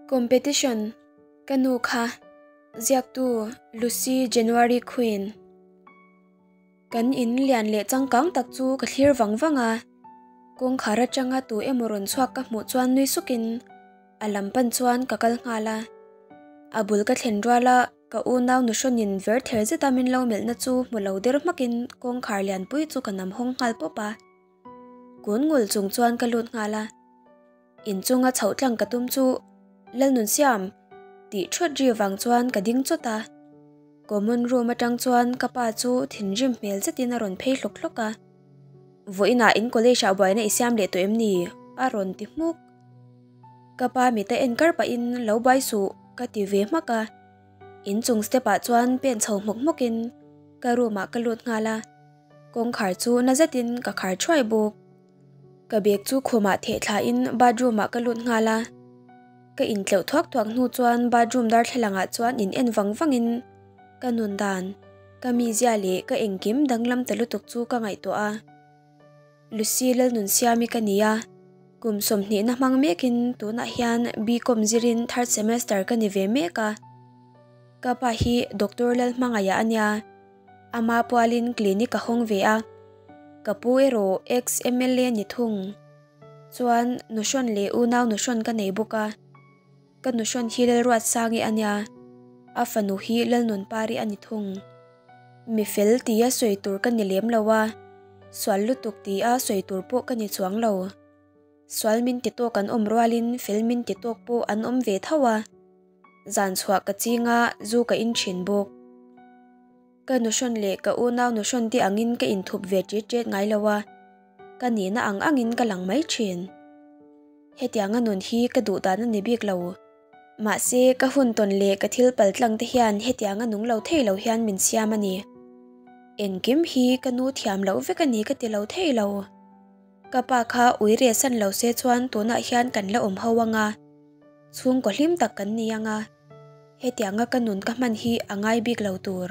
Competition, Ka nu kha, ziaktu Lucy January Quinn. Kan in lian leh changkang tak chu ka thlir vang vang a, kawngkhar atanga tu emaw rawn chhuak ka hmuh chuan nui sukin a lam pan chuan ka kal nghal a. A bul ka thlen ruala ka unau nu hrawnin ver ther zeta min lo melhna chu hmu lo der hmakin kawngkhar lianpui chu ka nam hawng nghal pawp a. Kun ngul chung chuan ka lut nghal a. Inchunga chhoh tlang ka tum chu Lalnunsiam tih thawt ri vang chuan ka ding chawt a. Common room atang chuan ka pa chu thinrim hmel zetin a rawn phei hlawk hlawk a. Vawiinah in college ah buaina i siam leh tawh em ni? a rawn ti hmuk. Ka pa mit a en kar pahin lo buai suh ka ti ve hmak a. Inchung step ah chuan pen chho hmawk hmawkin ka room ah ka lut nghal a. Kawngkhar chu na zetin ka khar thuai bawk. Ka bag chu khumah theh thlain bathroom ah ka lut nghal a, ka intleuh thuak thuak hnu chuan bathroom darthlalang ah chuan in en vang vangin ka nun dan, ka mizia leh ka engkim danglam ta lutuk chu ka ngaihtuah a. Lucy Lalnunsiami ka ni a, kum sawmhnihna hmang mekin tunah hian BCom zirin third semester ka ni ve mek a. Ka pa hi Doctor Lalhmangaia a nia. Ama pualin clinic a hawng ve a, ka pu erawh ex mla ni thung. Chuan nuhrawn leh unau nuhrawn ka nei bawk a, ka nuhrawn hi Lalruatsangi a nia, a fanu hi Lalnunpari a ni thung. Mi fel tia sawi tur ka ni lem lo a, sual lutuk tia sawi tur pawh ka ni chuang lo. Sual min ti tawk an awm rualin fel min ti tawk pawh an awm ve tho a. Zan chhuah ka ching a, zu ka in thin bawk. Ka nuhrawn leh ka unau nuhrawn te angin ka inthup ve ṭet ṭet ngai lo a, ka nihna ang angin ka lang mai thin. Hetianga nun hi ka duh dan a ni bik lo. Mahse, ka hun tawn leh ka thil pal tlang te hian hetianga nung lo thei lo hian min siam a ni. Engkim hi ka nu thiam loh vek a ni ka ti lo thei lo. Ka pa kha ui reh san lo se chuan tunah hian kan la awm ho ang a. Chhungkaw hlim tak kan ni ang a, hetianga ka nun ka hman hi a ngai bik lo tur.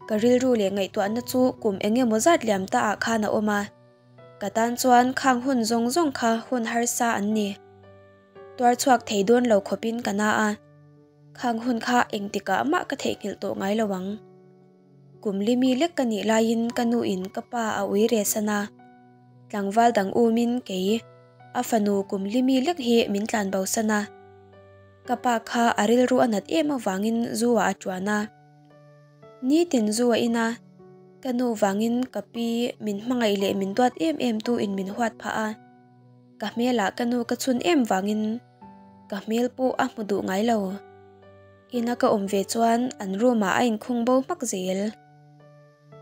Ka rilru leh ngaihtuahna chu kum eng emaw zat liam ta ah khan a awm a, ka tan chuan khang hun zawng zawng kha hun harsa an ni. Tuar chhuak thei dawn lo khawpin ka na a, khang hun kha engtikah mah ka theihnghilh tawh ngai lo ang. Kum limi lek ka nih laiin ka nuin ka pa a ui re san a, tlangval dang umin kei a fanu kum limi lek hi min tlan bo san a. Ka pa kha a rilru a nat em avangin zu ah a tuan a. Nitin zu a in a, ka nu vangin ka pi min hmangaih leh min duat em em tu in min huat phah a. Ka hmelah ka nu ka chhun em vangin ka hmel pawh a hmu duh ngai lo. Ina ka awm ve chuan an room ah a inkhung bo hmak zel.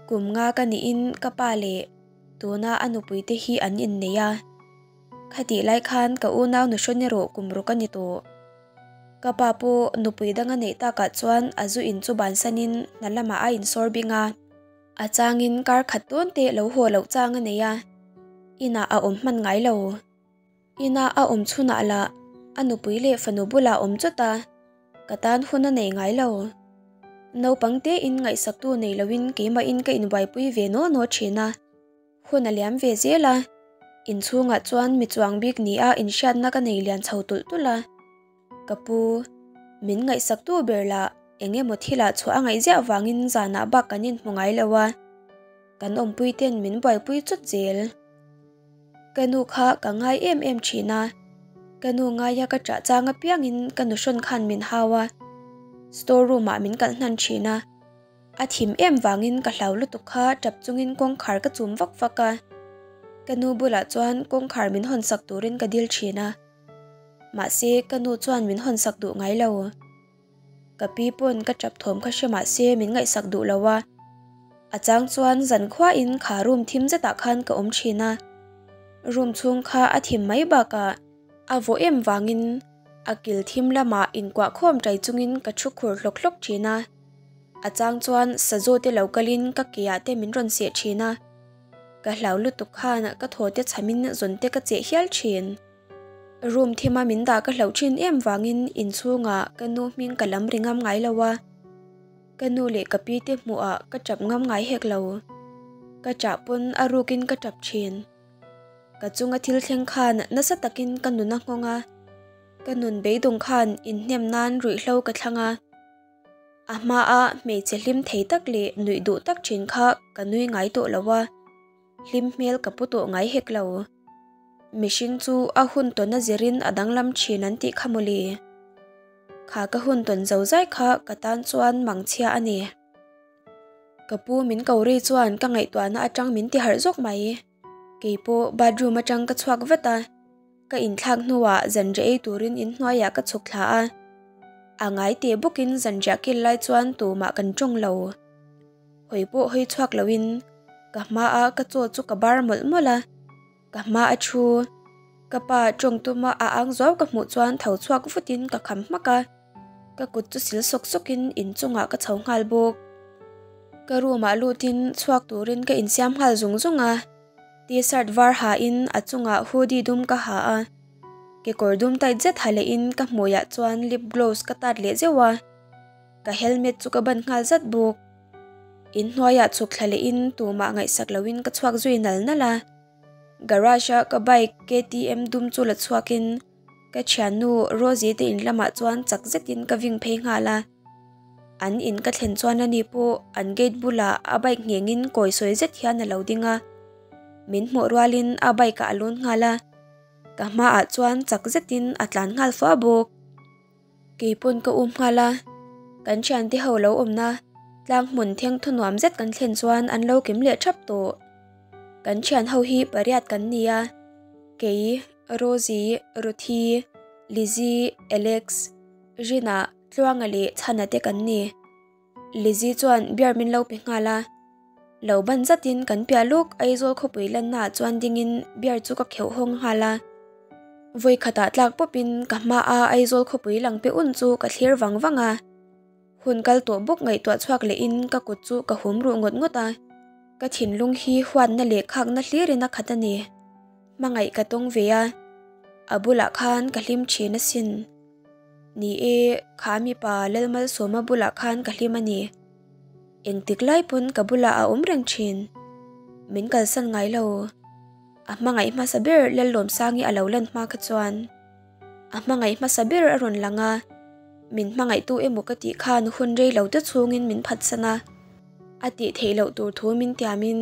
Kum nga ka niin ka pa leh tuna a nupui te hi an innei a. Khatih lai khan ka unau nuhrawn erawh kum ruk a ni tawh. Ka pa pawh nupui dang a neih takah chuan a zu in chu bansanin hna lamah a insawr bing a. A changin kar khat tawn te lo haw loh chang a nei a, inah a awm hman ngai lo. Ina a awm chhunah lah a nupui leh fanu bulah awm chawt a, ka tan hun a nei ngai lo. Naupang tein ngaihsaktu nei loin keimahin ka inbuaipui ve naw naw thin a, hun a liam ve zel a, inchhungah chuan mi chuang bik nia inhriatna ka nei lian chho tulh tulh a. Ka pu, min ngaihsaktu ber lah eng emaw thilah chhuah a ngaih ziah vangin zanah bak kan inhmu ngai lo a, kan awmpui ten min buaipui chawt zel. Ka nu kha ka ngai em em thin a, ka nu ngaia ka ṭah chang apiangin ka nu hrawn khan min hau a, store room ah min kalh hnan thin a, a thim em vangin ka hlau lutuk kha ṭap chungin kawngkhar ka chum vak vak a, ka nu bulah chuan kawngkhar min hawn sak turin ka dil thin a, mahse ka nu chuan min hawn sak duh ngai lo. Ka pi pawn ka tap thawm kha hre mah se min ngaihsak duh lo a, a chang chuan zan khuain kha room thim zetah khan ka awm thin a, room chhung kha a thim mai bakah a vawh em vangin a kil thim lamah inkuah khawm tai chungin ka thu khur hlawk hlawk thin a, a chang chuan sazaw te lo kalin ka ke ah te min rawn seh thin a, ka hlau lutuk khan ka thaw te chhamin zawn te ka cheh hial thin. Room thima min dah ka hlauh thin em vangin inchhungah ka nu hming ka lam ri ngam ngai lo a, ka nu leh ka pi te hmuhah ka tap ngam ngai hek lo. Ka chah pawn a rukin ka tap thin. Ka chunga thil thleng khan nasa takin ka nun a nghawng a. Ka nun beidawng khan inhnem nan ruihhlo ka thlang a. A hmaa hmeichhe hlim thei tak leh nuih duh tak thin kha ka nui ngai tawh lo a, hlim hmel ka pu tawh ngai hek lo. Mihring chu a hun tawn a zirin a danglam thin an tih kha mawle. Kha ka hun tawn zo zai kha ka tan chuan mangchhia a ni. Ka pu min ko ri chuan ka ngaihtuahna atang min ti harh zawk mai. Keipawh bathroom atang ka chhuak vat a, ka inthlak hnuah zanriah ei turin inhnuaiah ka chhuk thla a. A ngai teh bawkin zanriah kil lai chuan tumah kan tawng lo. Hawi pawh hawi chhuak loin ka hmaah ka chaw chu ka bar mawlh mawlh a. Ka hma a thu. Ka pa tawng tuma a ang zuau ka hmuh chuan tho chhuak vutin ka kham hmak a. Ka kut chu sil sawk sawkin inchungah ka chho nghal bawk. Ka room ah lutin chhuak turin ka insiam nghal zung zung a. T-shirt var hain a chungah hoodie dum ka ha a. Kekawr dum tight zet ha lehin ka hmuiah chuan lip gloss ka tat leh zeuh a. Ka helmet chu ka ban nghal zat bawk. Inhnuaiah chhuk thla lehin tumah ngaihsak loin ka chhuak zui nal nal a. Garage a ka bike KTM dum chu la chhuakin Ka thiannu Rosie te in lamah chuan chak zetin ka ving phei nghal a. An in ka thlen chuan ani pawh an gate bulah a bike nghengin kawi sawi zet hian a lo ding a. Min hmuh rualin a bike ah a lawn nghal a. Ka hmaah chuan chak zetin a tlan nghal fua bawk. Keipawn ka um nghal a. Kan thiante ho lo awmna tlang hmun theng thu nuam zet kan thlen chuan an lo kim leh thap tawh. Kan thian ho hi pariat kan ni a. Kei Rosie, Ruthi, Lizzy, Alex, Rina, Tluanga leh Chhana te kan ni. Lizzy chuan beer min lo pe nghal a. Lo ban zatin kan piah lawk Aizawl khawpui lannaah chuan dingin beer chu ka kheuh hawng nghal a. Vawi khatah tlak pawpin ka hmaa Aizawl khawpui lang pe un chu ka thlir vang vang a. Hun kal tawh bawk ngaihtuah chhuak lehin ka kut chu ka hum ruh ngawt ngawt a. Ka thinlung hi huatna leh khakna hlirin a khat a ni. Hmangaih ka tawng ve a, a bulah khan ka hlim thin asin. Ni e, kha mipa Lalmalsawma bulah khan ka hlim a ni. Engtik lai pawn ka bulah a awm reng thin. Min kalsan ngai lo. A hmangaih hmasa ber Lallawmsangi a lo lan hma kha chuan. A hmangaih hmasa ber a rawn lang a, min hmangaihtu emaw ka tih khan hun rei lo te chhungin min phatsan a. A tih theih loh tur thu min tiamin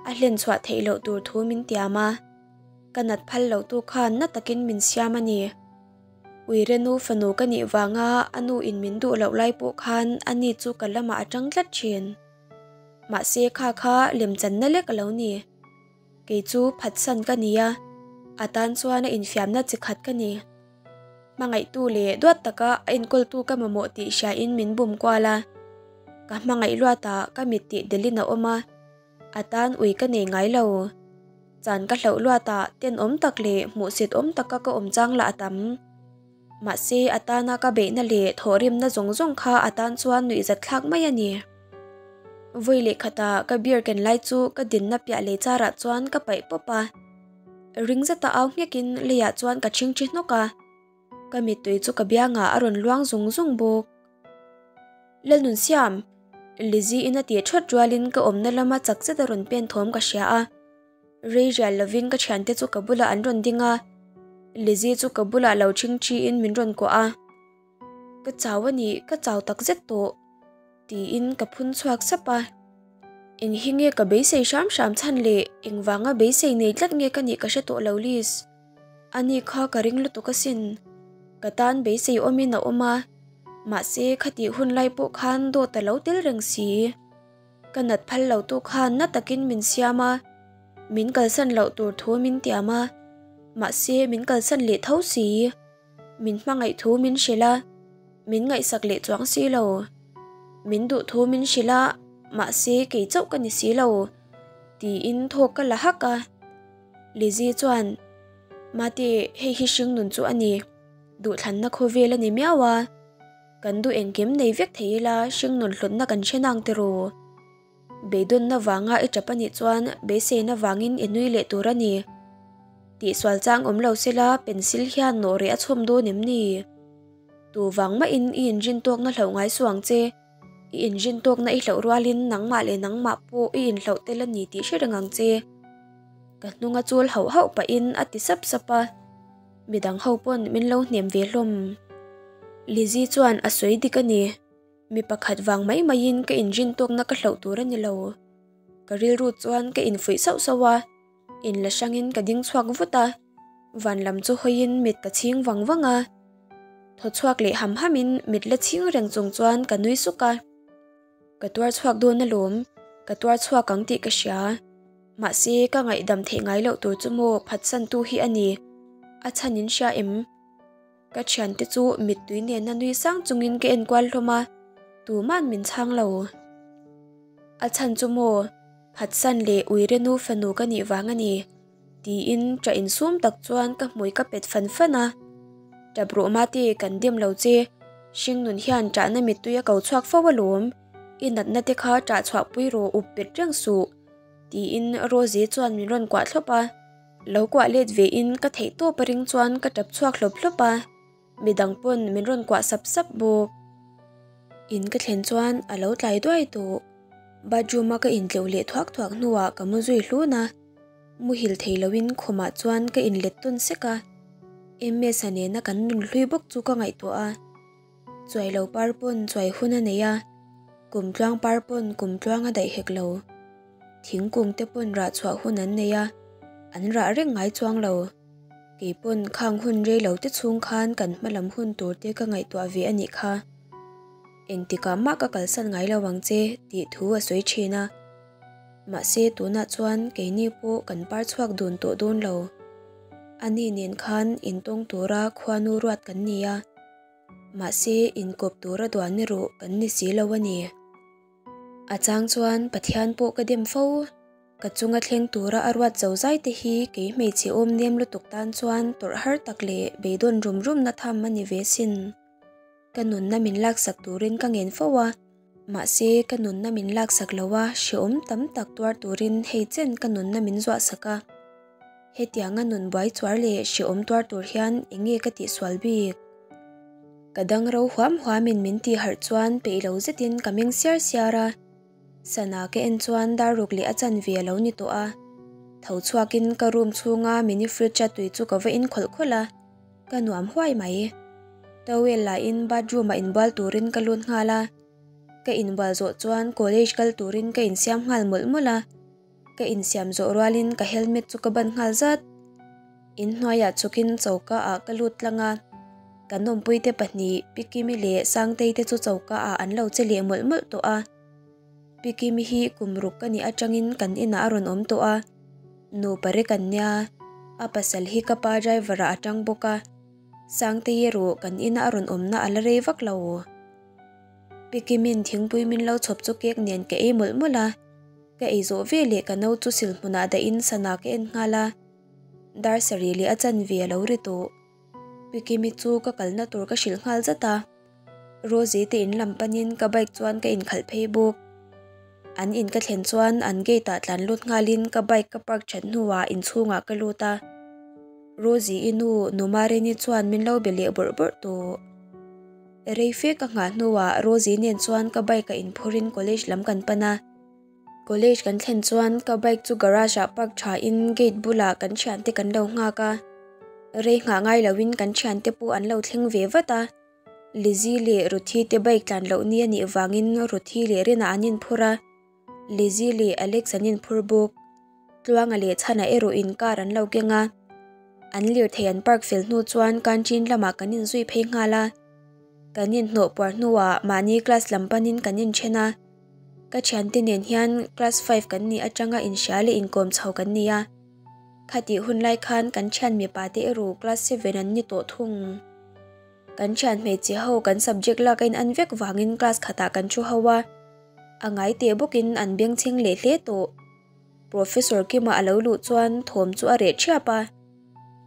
a hlen chhuah theih loh tur thu min tiam a, ka nat phal loh tu khan na takin min siam a ni. Uirenu fanu ka nih vanga a nu in min duh loh lai pawh khan a ni chu ka lamah a tang tlat thin. Mahse kha kha lemchanna lek a lo ni. Kei chu phatsan ka ni a, a tan chuan a infiamna chi khat ka ni. Hmangaihtu leh duat taka a enkawltu ka mamawh tih hriain min bum kual a. Ka hmangaih luatah ka mit tih delin a awm a, a tan ui ka nei ngai lo. Chan ka hlauh luatah tenawm tak leh hmuhsit awm taka ka awm chang lah a tam. Mahse a tana ka beihna leh thawhrimna zawng zawng kha a tan chuan nuihzat thlak mai a ni. Vawi leh khatah ka beer ken lai chu ka dinna piah lei charah chuan ka paih pawp a. Ring zeta au nghekin leiah chuan ka chhingthi hnawk a, ka mittui chu ka biangah a rawn luang zung zung bawk. Lalnunsiam! Lizzy in a tih thawt rualin ka awmna lama chak zeta rawn pen thawm ka hria a, rei rial lovin ka thiante chu ka bulah an rawn ding a, Lizzy chu ka bulah lo chhingthiin min rawn kuah a. Ka chau a ni, ka chau takzet tawh. Tiin ka phun chhuak sap a. Eng hi nge ka beisei hram hram chhan le, engvanga beisei nei tlat nge ka nih ka hre tawh lo Liz. Ani kha ka ring lutuk asin. Ka tan beisei awmin a awm a, mahse khatih hun lai pawh khan dawt a lo tel reng si. Ka nat phal lo tu khan na takin min siam a, min kalsan loh tur thu min tiam a, mahse min kalsan leh tho si. Min hmangaih thu min hrilh a, min ngaihsak leh chuang si lo. Min duh thu min hrilh a, mahse kei chauh ka ni si lo, tiin thawk ka la hak a. Lizzy chuan, Mate, hei hi hringnun chu a ni. Duhthlanna khawvel a ni miau a. Kan duh engkim nei vek thei ila hringnun hlutna kan hre nang tiraw? Beidawnna vanga i tap a nih chuan beiseina vangin i nui leh tur a ni. Tihsual chang awm lo sela pencil hian nawh reh a chhawm dawn em ni? Tu vang mahin i inrin tawkna hlauh ngai suh ang che. I inrin tawkna i hlauh rualin nangmah leh nangmah pawh i inhlauh tel a ni tih hre reng ang che. Ka hnunga chul hauh hauh pahin a ti sap sap a. Midang ho pawn min lo hnem ve hlawm. Lizzy chuan a sawi dik a ni. Mi pakhat vang mai maiin ka inrin tawkna ka hloh tur a ni lo. Ka rilru chuan ka infuih sauh sauh a, inla hrangin ka ding chhuak vut a, van lam chu hawiin mit ka chhing vang vang a. Thaw chhuak leh ham hamin mit la chhing reng chung chuan ka nui suk a. Ka tuar chhuak dawn alawm, ka tuar chhuak ang tih ka hria. Mahse ka ngaihdam theih ngai loh tur chu maw phatsantu hi a ni. A chhan in hria em? Ka thiante chu mittui nena nui sang chungin ka enkual hlawm a, tuman min chhang lo. A chhan chu maw phatsan leh uire nu fanu ka nih vang a ni. Tiin ṭah insum tak chuan ka hmui ka pet fan fan a. Ṭap rawh mate kan dim lo che, hringnun hian ṭahna mittui a ko chhuak fo alawm, i natna te kha ṭah chhuahpui rawh up pet reng suh. Tiin Rosie chuan min rawn kuah thlawp a. Lo kuah let ve in ka theih tawp a ring chuan ka tap chhuak hlawp hlawp a, midang pawn min rawn kuah sap sap bawk. In ka thlen chuan a lo tlai duai tawh. Bathroom a ka intleuh leh thuak thuak hnuah ka mu zui hlun a, muhil thei loin khumah chuan ka inlet tawn sek a. Ms-a nena kan nun hlui bawk chu ka ngaihtuah a. Chuai lo par pawn chuai hun a nei a, kum tluang par pawn kum tluang a daih hek lo. Thingkung te pawn rah chhuah hun an nei a, an rah reng ngai chuang lo. Kei pawn khang hun rei lo te chhung khan kan hma lam hun tur te ka ngaihtuah ve a nih kha. Engtikah mah ka kalsan ngai lo ang che tih thu a sawi thin a. Mahse tunah chuan keini pawh kan par chhuak dun tawh dawn lo. Ani nen khan intawng tura khuanu ruat kan ni a. Mahse inkawp tura duan erawh kan ni si lo a ni. A chang chuan Pathian pawh ka dem fo. Ka chunga thleng tura a ruat zo zai te hi kei hmeichhe awm nem lutuk tan chuan tawrh har tak leh beidawn rum rumna tham a ni ve sin. Ka nunna min laksak turin ka ngen fo a, mahse ka nunna min laksak lo a hrehawm tam tak tuar turin hei chen ka nunna min zuahsak a. Hetianga nun buai chuar leh hrehawm tuar tur hian eng nge ka tihsual bik? Ka dang ro huam huamin min tih harh chuan peih lo zetin ka meng siar siar a. Sana ka en chuan dar ruk leh a chanve a lo ni tawh a. Tho chhuakin ka room chhunga mini fridge a tui chu ka va in khawlh khawlh a, ka nuam huai mai. Towel lahin bathroom ah inbual turin ka lut nghal a. Ka inbual zawh chuan college kal turin ka insiam nghal mawlh mawlh a. Ka insiam zawh rualin ka helmet chu ka ban nghal zat. Inhnuaiah chhukin choka ah ka lut tlang a, kan awmpuite pahnih Pi Kimi leh Sangtei te chu choka ah an lo che leh mawlh mawlh tawh a. Pi Kimi hi kum ruk ka nih atangin kan inah a rawn awm tawh a, nupa rek an nia, a pasal hi ka pa driver ah a tang bawk a, Sangtei erawh kan inah a rawn awmna a la rei vak lo. Pi Kimin thingpui min lo chhawp chu cake nen ka ei mawlh mawlh a, ka ei zawh ve leh ka no chu sil hmunah dahin sana ka en nghal a, dar sarih leh a chanve a lo ri tawh. Pi Kimi chu ka kalna tur ka hrilh nghal zat a, Rosie te in lam panin ka bike chuan ka inkhalh phei bawk. An in ka thlen chuan an gate ah tlan lut nghalin ka bike ka park that hnuah inchhungah ka lut a, Rosie-i nu Numarini chuan min lo be leh bawrh bawrh tawh. Rei fe ka nghah hnuah Rosie nen chuan ka bike a inphurin college lam kan pan a. College kan thlen chuan ka bike chu garage ah park tha in gate bulah kan thiante kan lo nghak a. Rei nghah ngai loin kan thiante pawh an lo thleng ve vat a. Lizzy leh Ruthi te bike tlan loh ni a nih vangin Ruthi leh Rina an inphur a. Lizzy leh Alex an inphur bawk. Tluanga leh Chhana erawh in car an lo keng a. An lirthei an park fel hnu chuan canteen lamah kan inzui phei nghal a. Kan inhnawh puar hnuah mahni class lam panin kan inthen a. Ka thiante nen hian class five kan nih atanga inhria leh inkawm chho kan ni a. Khatih hun lai khan kan thian mipa te erawh class seven an ni tawh thung. Kan thian hmeichhe ho kan subject lak a in an vek vangin class khatah kan thu ho a. A ngai teh bawkin an bengchheng leh hle tawh. Professor Kima a lo luh chuan thawm chu a reh thiap a.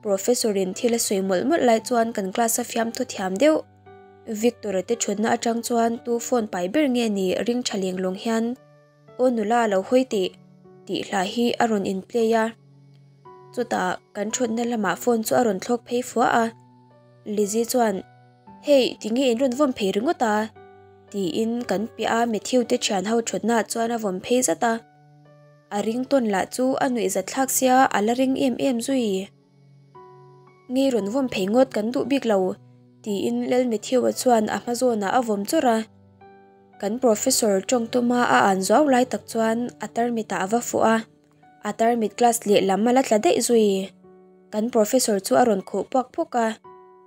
Professor in thil a sawi mawlh mawlh lai chuan kan class a fiamthu thiam deuh. Victor-a te thutna atang chuan tu phone pai ber nge ni ring tha leng lawng hian Aw nula a lo hawi teh tih hla hi a rawn in play a. Chutah kan thutna lamah phone chu a rawn thlawk phei fua a. Lizzy chuan Hei tinge in rawn vawm phei ringawt a? tiin kan piah a Matthew te thian ho thutna ah chuan a vawm phei zat a. A ring tawn lah chu a nuih zat thlak sia a la ring em em zui. Ngei rawn vawm phei ngawt kan duh bik lo, tiin Lal Matthew-a chuan a hma zawnah a vawm chawrh a. Kan professor tawng tuma a an zuau lai tak chuan a tarmit-ah a va fuh a, a tarmit glass lehlam a la tla daih zui. Kan professor chu a rawn khuh puak phuk a,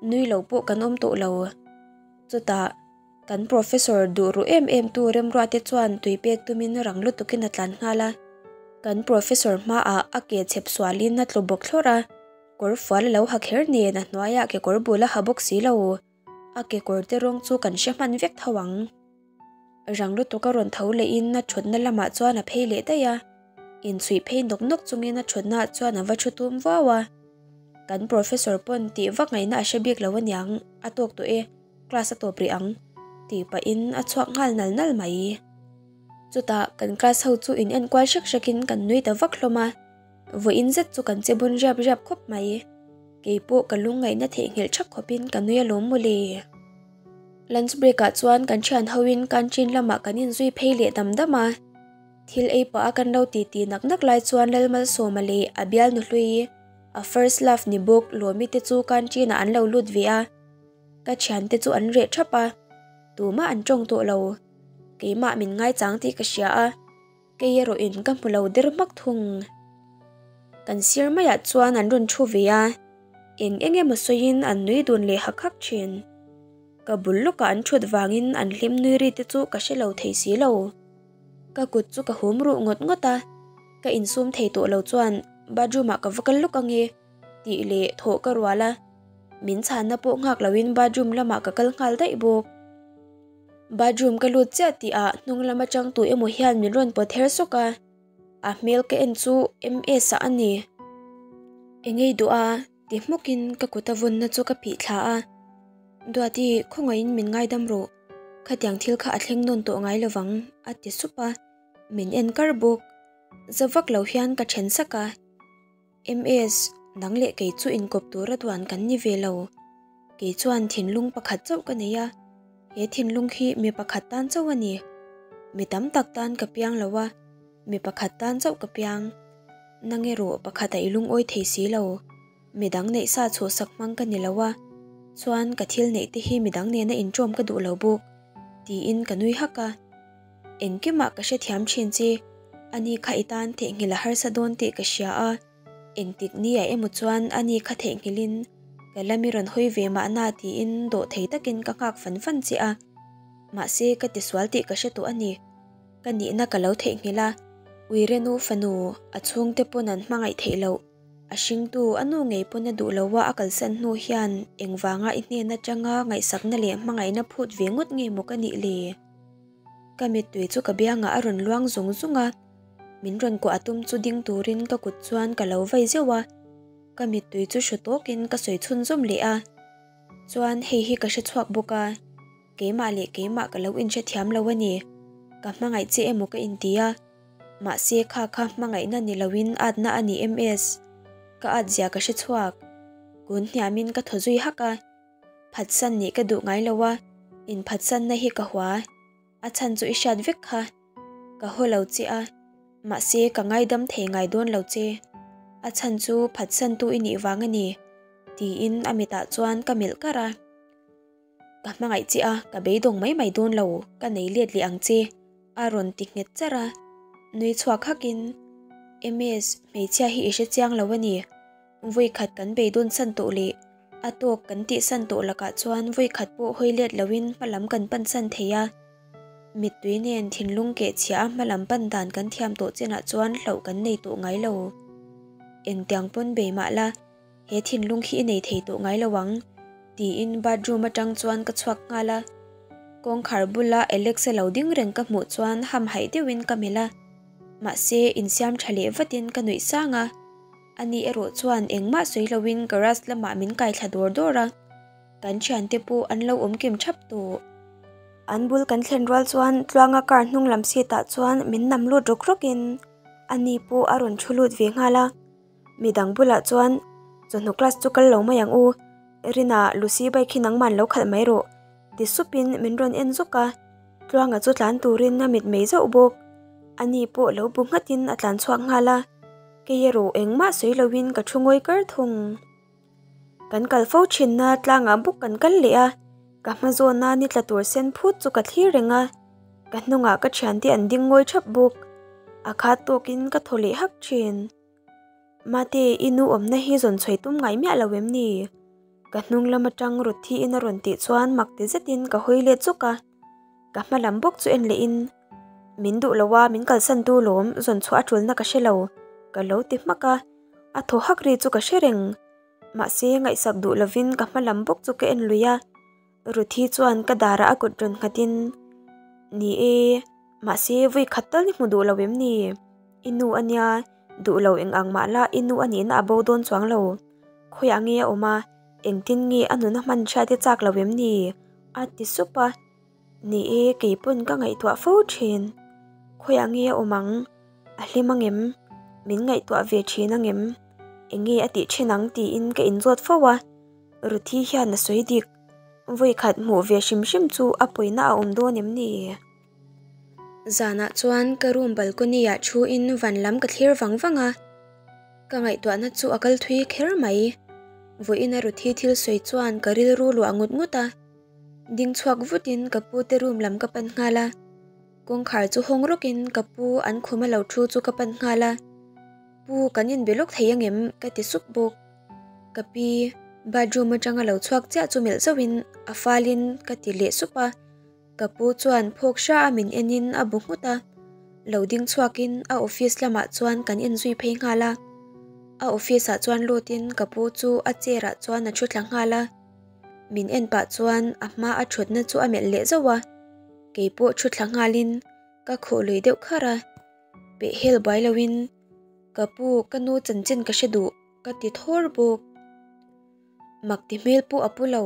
nui lo pawh kan awm tawh lo. Chutah, kan professor duh ruh em em tu Remruate chuan tui pek tumin rang lutukin a tlan nghal a. Kan professor hmaah a ke chhep sualin a tlu bawk thlawrh a. Kawr fual a lo ha kher nen a hnuaiah kekawr bul a ha bawk si lo. A kekawr te rawng chu kan hre hman vek tho ang. Rang lutuk a rawn tho lehin a thutna lamah chuan a phei leh daih a. Inchhuih phei nawk nawk chungin a thutnaah chuan a va thu tum vau a. Kan professor pawn tih vak ngaihna a hre bik lo aniang, a tawk tawh e, class a tawp rih ang, tih pahin a chhuak nghal nal nal mai. Chutah kan class ho chu in enkual hrek hrekin kan nui ta vak hlawm a. Vawiin zet chu kan che bun riap riap khawp mai. Kei pawh ka lungngaihna theihnghilh thak khawpin ka nui alawm mawle. Lunch break ah chuan kan thian hoin canteen lamah kan inzui phei leh dam dam a. Thil ei pah a kan lo titi nak nak lai chuan Lalmalsawma leh a bialnu hlui, a first love ni bawk Lawmi te chu canteen ah an lo lut ve a. Ka thiante chu an reh thap a, tumah an tawng tawh lo. Keimah min ngaichang tih ka hria a. Kei erawhin ka hmu lo der hmak thung. Kan sir maiah chuan an rawn thu ve a, eng eng emaw sawiin an nui dun leh hak hak thin. Ka bul lawkah an thut vangin an hlim nui ri te chu ka hre lo thei si lo. Ka kut chu ka hum ruh ngawt ngawt a, ka insum thei tawh lo chuan bathroom ah ka va kal lawk ange tih leh thawh ka rual a, min chhanna pawh nghak loin bathroom lamah ka kal nghal daih bawk. Bathroom ka lut chiah tih ah hnung lam atang tu emaw hian min rawn pawt her sawk a, a hmel ka en chu MS ah a ni. Engei duh a ti hmuk in ka kut a vawnna chu ka phih thla a, Duati khawngaihin min ngaidam rawh, khatiang thil kha a thleng nawn tawh ngai lovang a ti sup a, min en kar bawk. Za vak lo hian ka then sak a. MS, Nang leh kei chu inkawp tura duan kan ni ve lo. Kei chuan thinlung pakhat chauh ka nei a, he thinlung hi mi pakhat tan chauh a ni. Mi tam tak tan ka piang lo a, mi pakhat tan chauh ka piang. Nang erawh pakhat a i lungawi thei si lo. Midang neih sa chhuahsak hmang ka ni lo a, chuan ka thil neih te hi midang nena inṭawm ka duh lo bawk, tiin ka nui hak a. Engkimah ka hrethiam thin che, ani kha i tan theihnghilh a harsa dawn tih ka hria a, engtik ni ah emaw chuan ani kha theihnghilhin ka la mi rawn hawi ve mahna tiin dawh thei takin ka nghak fan fan che a, mahse ka tisual tih ka hre tawh a ni. Ka nihna ka lo theihnghilh a, Uirenu fanu a chhungte pawn an hmangaih theih loh. A hringtu a nu ngei pawn a duh lo a a kalsan hnu hian engvanga i hnen atanga ngaihsakna leh hmangaihna phut ve ngawt nge maw ka nih le? Ka mittui chu ka biangah a rawn luang zung zung a, min rawn kuah a tum chu ding turin ka kut chuan ka lo vai zeuh a, ka mittui chu hru tawkin ka sawi chhunzawm leh a. Chuan hei hi ka hre chhuak bawk a, keimah leh keimah ka lo inhrethiam lo a ni, ka hmangaih che emaw ka inti a, mahse kha kha hmangaihna ni loin atna a ni MS, ka at zia ka hre chhuak. Kun hniamin ka thaw zui hak a. Phatsan nih ka duh ngai lo a, inphatsanna hi ka hua. A chhan chu i hriat vek kha. Ka haw lo che a, mahse ka ngaidam thei ngai dawn lo che. A chhan chu phatsantu i nih vang a ni, tiin a mitah chuan ka melh kar a. Ka hmangaih che a, ka beidawng mai mai dawn lo, ka nei let leh ang che, a rawn ti nghet charh a. Nui chhuak hakin, MS, hmeichhia hi i hre chiang lo a ni. Vawikhat kan beidawn san tawh leh a tawk kan tihsan tawh lakah chuan vawikhat pawh hawi let loin hmalam kan pan san thei a. Mittui nen thinlung keh chhia a hmalam pan dan kan thiam tawh chenah chuan hlauh kan nei tawh ngai lo. Engtiang pawn bei mah la, he thinlung hi i nei thei tawh ngai lo ang, tiin bathroom atang chuan ka chhuak nghal a. Kawngkhar bula Alex-a lo ding reng ka hmuh chuan hamhaih deuhin ka melh a. Mahse, insiam tha leh vatin ka nuih sang a. Ani erawh chuan engmah sawi loin garage lamah min kai thla dawr dawr a, kan thiante pawh an lo awm kim thap tawh. An bul kan thlen rual chuan Tluanga car hnung lam seat ah chuan min nam lut rawk rawkin ani pawh a rawn thu lut ve nghal a. Midang bulah chuan, Chawhnu class chu kal lo mai ang u, Rina, Lucy bike hi nangman lo khalh mai rawh, ti supin min rawn en zuk a. Tluanga chu tlan turin a mit mei zauh bawk. Ani pawh lo bu nghatin a tlan chhuak nghal a. Kei erawh engmah sawi loin ka thu ngawi kar thung. Kan kal fo thinna tlangah bawk kan kal leh a, ka hma zawna ni tla tur sen phut chu ka thlir reng a, ka hnungah ka thiante an ding ngawi thap bawk. A khat tawkin ka thaw leh hak thin. Mate, i nu awmna hi zawn chhawi tum ngai miah lo em ni? Ka hnung lam atang Ruthiin a rawn tih chuan mak ti zetin ka hawi let zawk a. Ka hma lam bawk chu en leh in, Min duh lo a, min kalsan tu lawm, zawn chhuah a tulna ka hre lo, ka lo ti hmak a. A thaw hak ri chu ka hre reng. Mahse, ngaihsak duh lovin ka hma lam bawk chu ka en lui a. Ruthi chuan ka darah a kut rawn nghat in, Ni e, mahse vui khat tal i hmu duh lo em ni? I nu a nia, duh lo eng ang mah la i nu a nihna a bo dawn chuang lo. Khawiah nge a awm a, engtin nge a nuna hman hriat i chak lo em ni? A ti sup a. Ni e, kei pawn ka ngaihtuah fo thin. Khawiah nge a awm ang? A hlim ang em? Min ngaihtuah ve thin ang em? Eng nge a tih thin ang tiin ka inzawt fo a. Ruthi hian a sawi dik. Vawikhat hmuh ve hrim hrim chu a pawina a awm dawn em ni? Zanah chuan ka room balcony ah thu in van lam ka thlir vang vang a, ka ngaihtuahna chu a kal thui kher mai. Vawiin a Ruthi thil sawi chuan ka rilru luah ngut ngut a, ding chhuak vut in ka pu te room lam ka pan nghal a, kawngkhar chu hawng rawk in ka pu an khum a lo thu chu ka pan nghal a, Pu kan inbe lawk thei angem? ka ti sup bawk. Ka pi bathroom atanga lo chhuak chiah chu melh zauh in a fal in ka ti leh sup a. Ka pu chuan phawk hra a min en in a bu nghut a, lo ding chhuak in a office lamah chuan kan en zui phei nghal a. A office ah chuan lut in ka pu chu a chair ah chuan a thu thla nghal a. Min en pah chuan a hma a thutna chu a melh leh zauh a, kei pawh thu thla nghal in ka khuh lui deuh kharh a. Peh hel buai lo in ka pu ka nu chanchin ka hre duh ka ti thawr bawk. Mak ti hmel pawh a pu lo,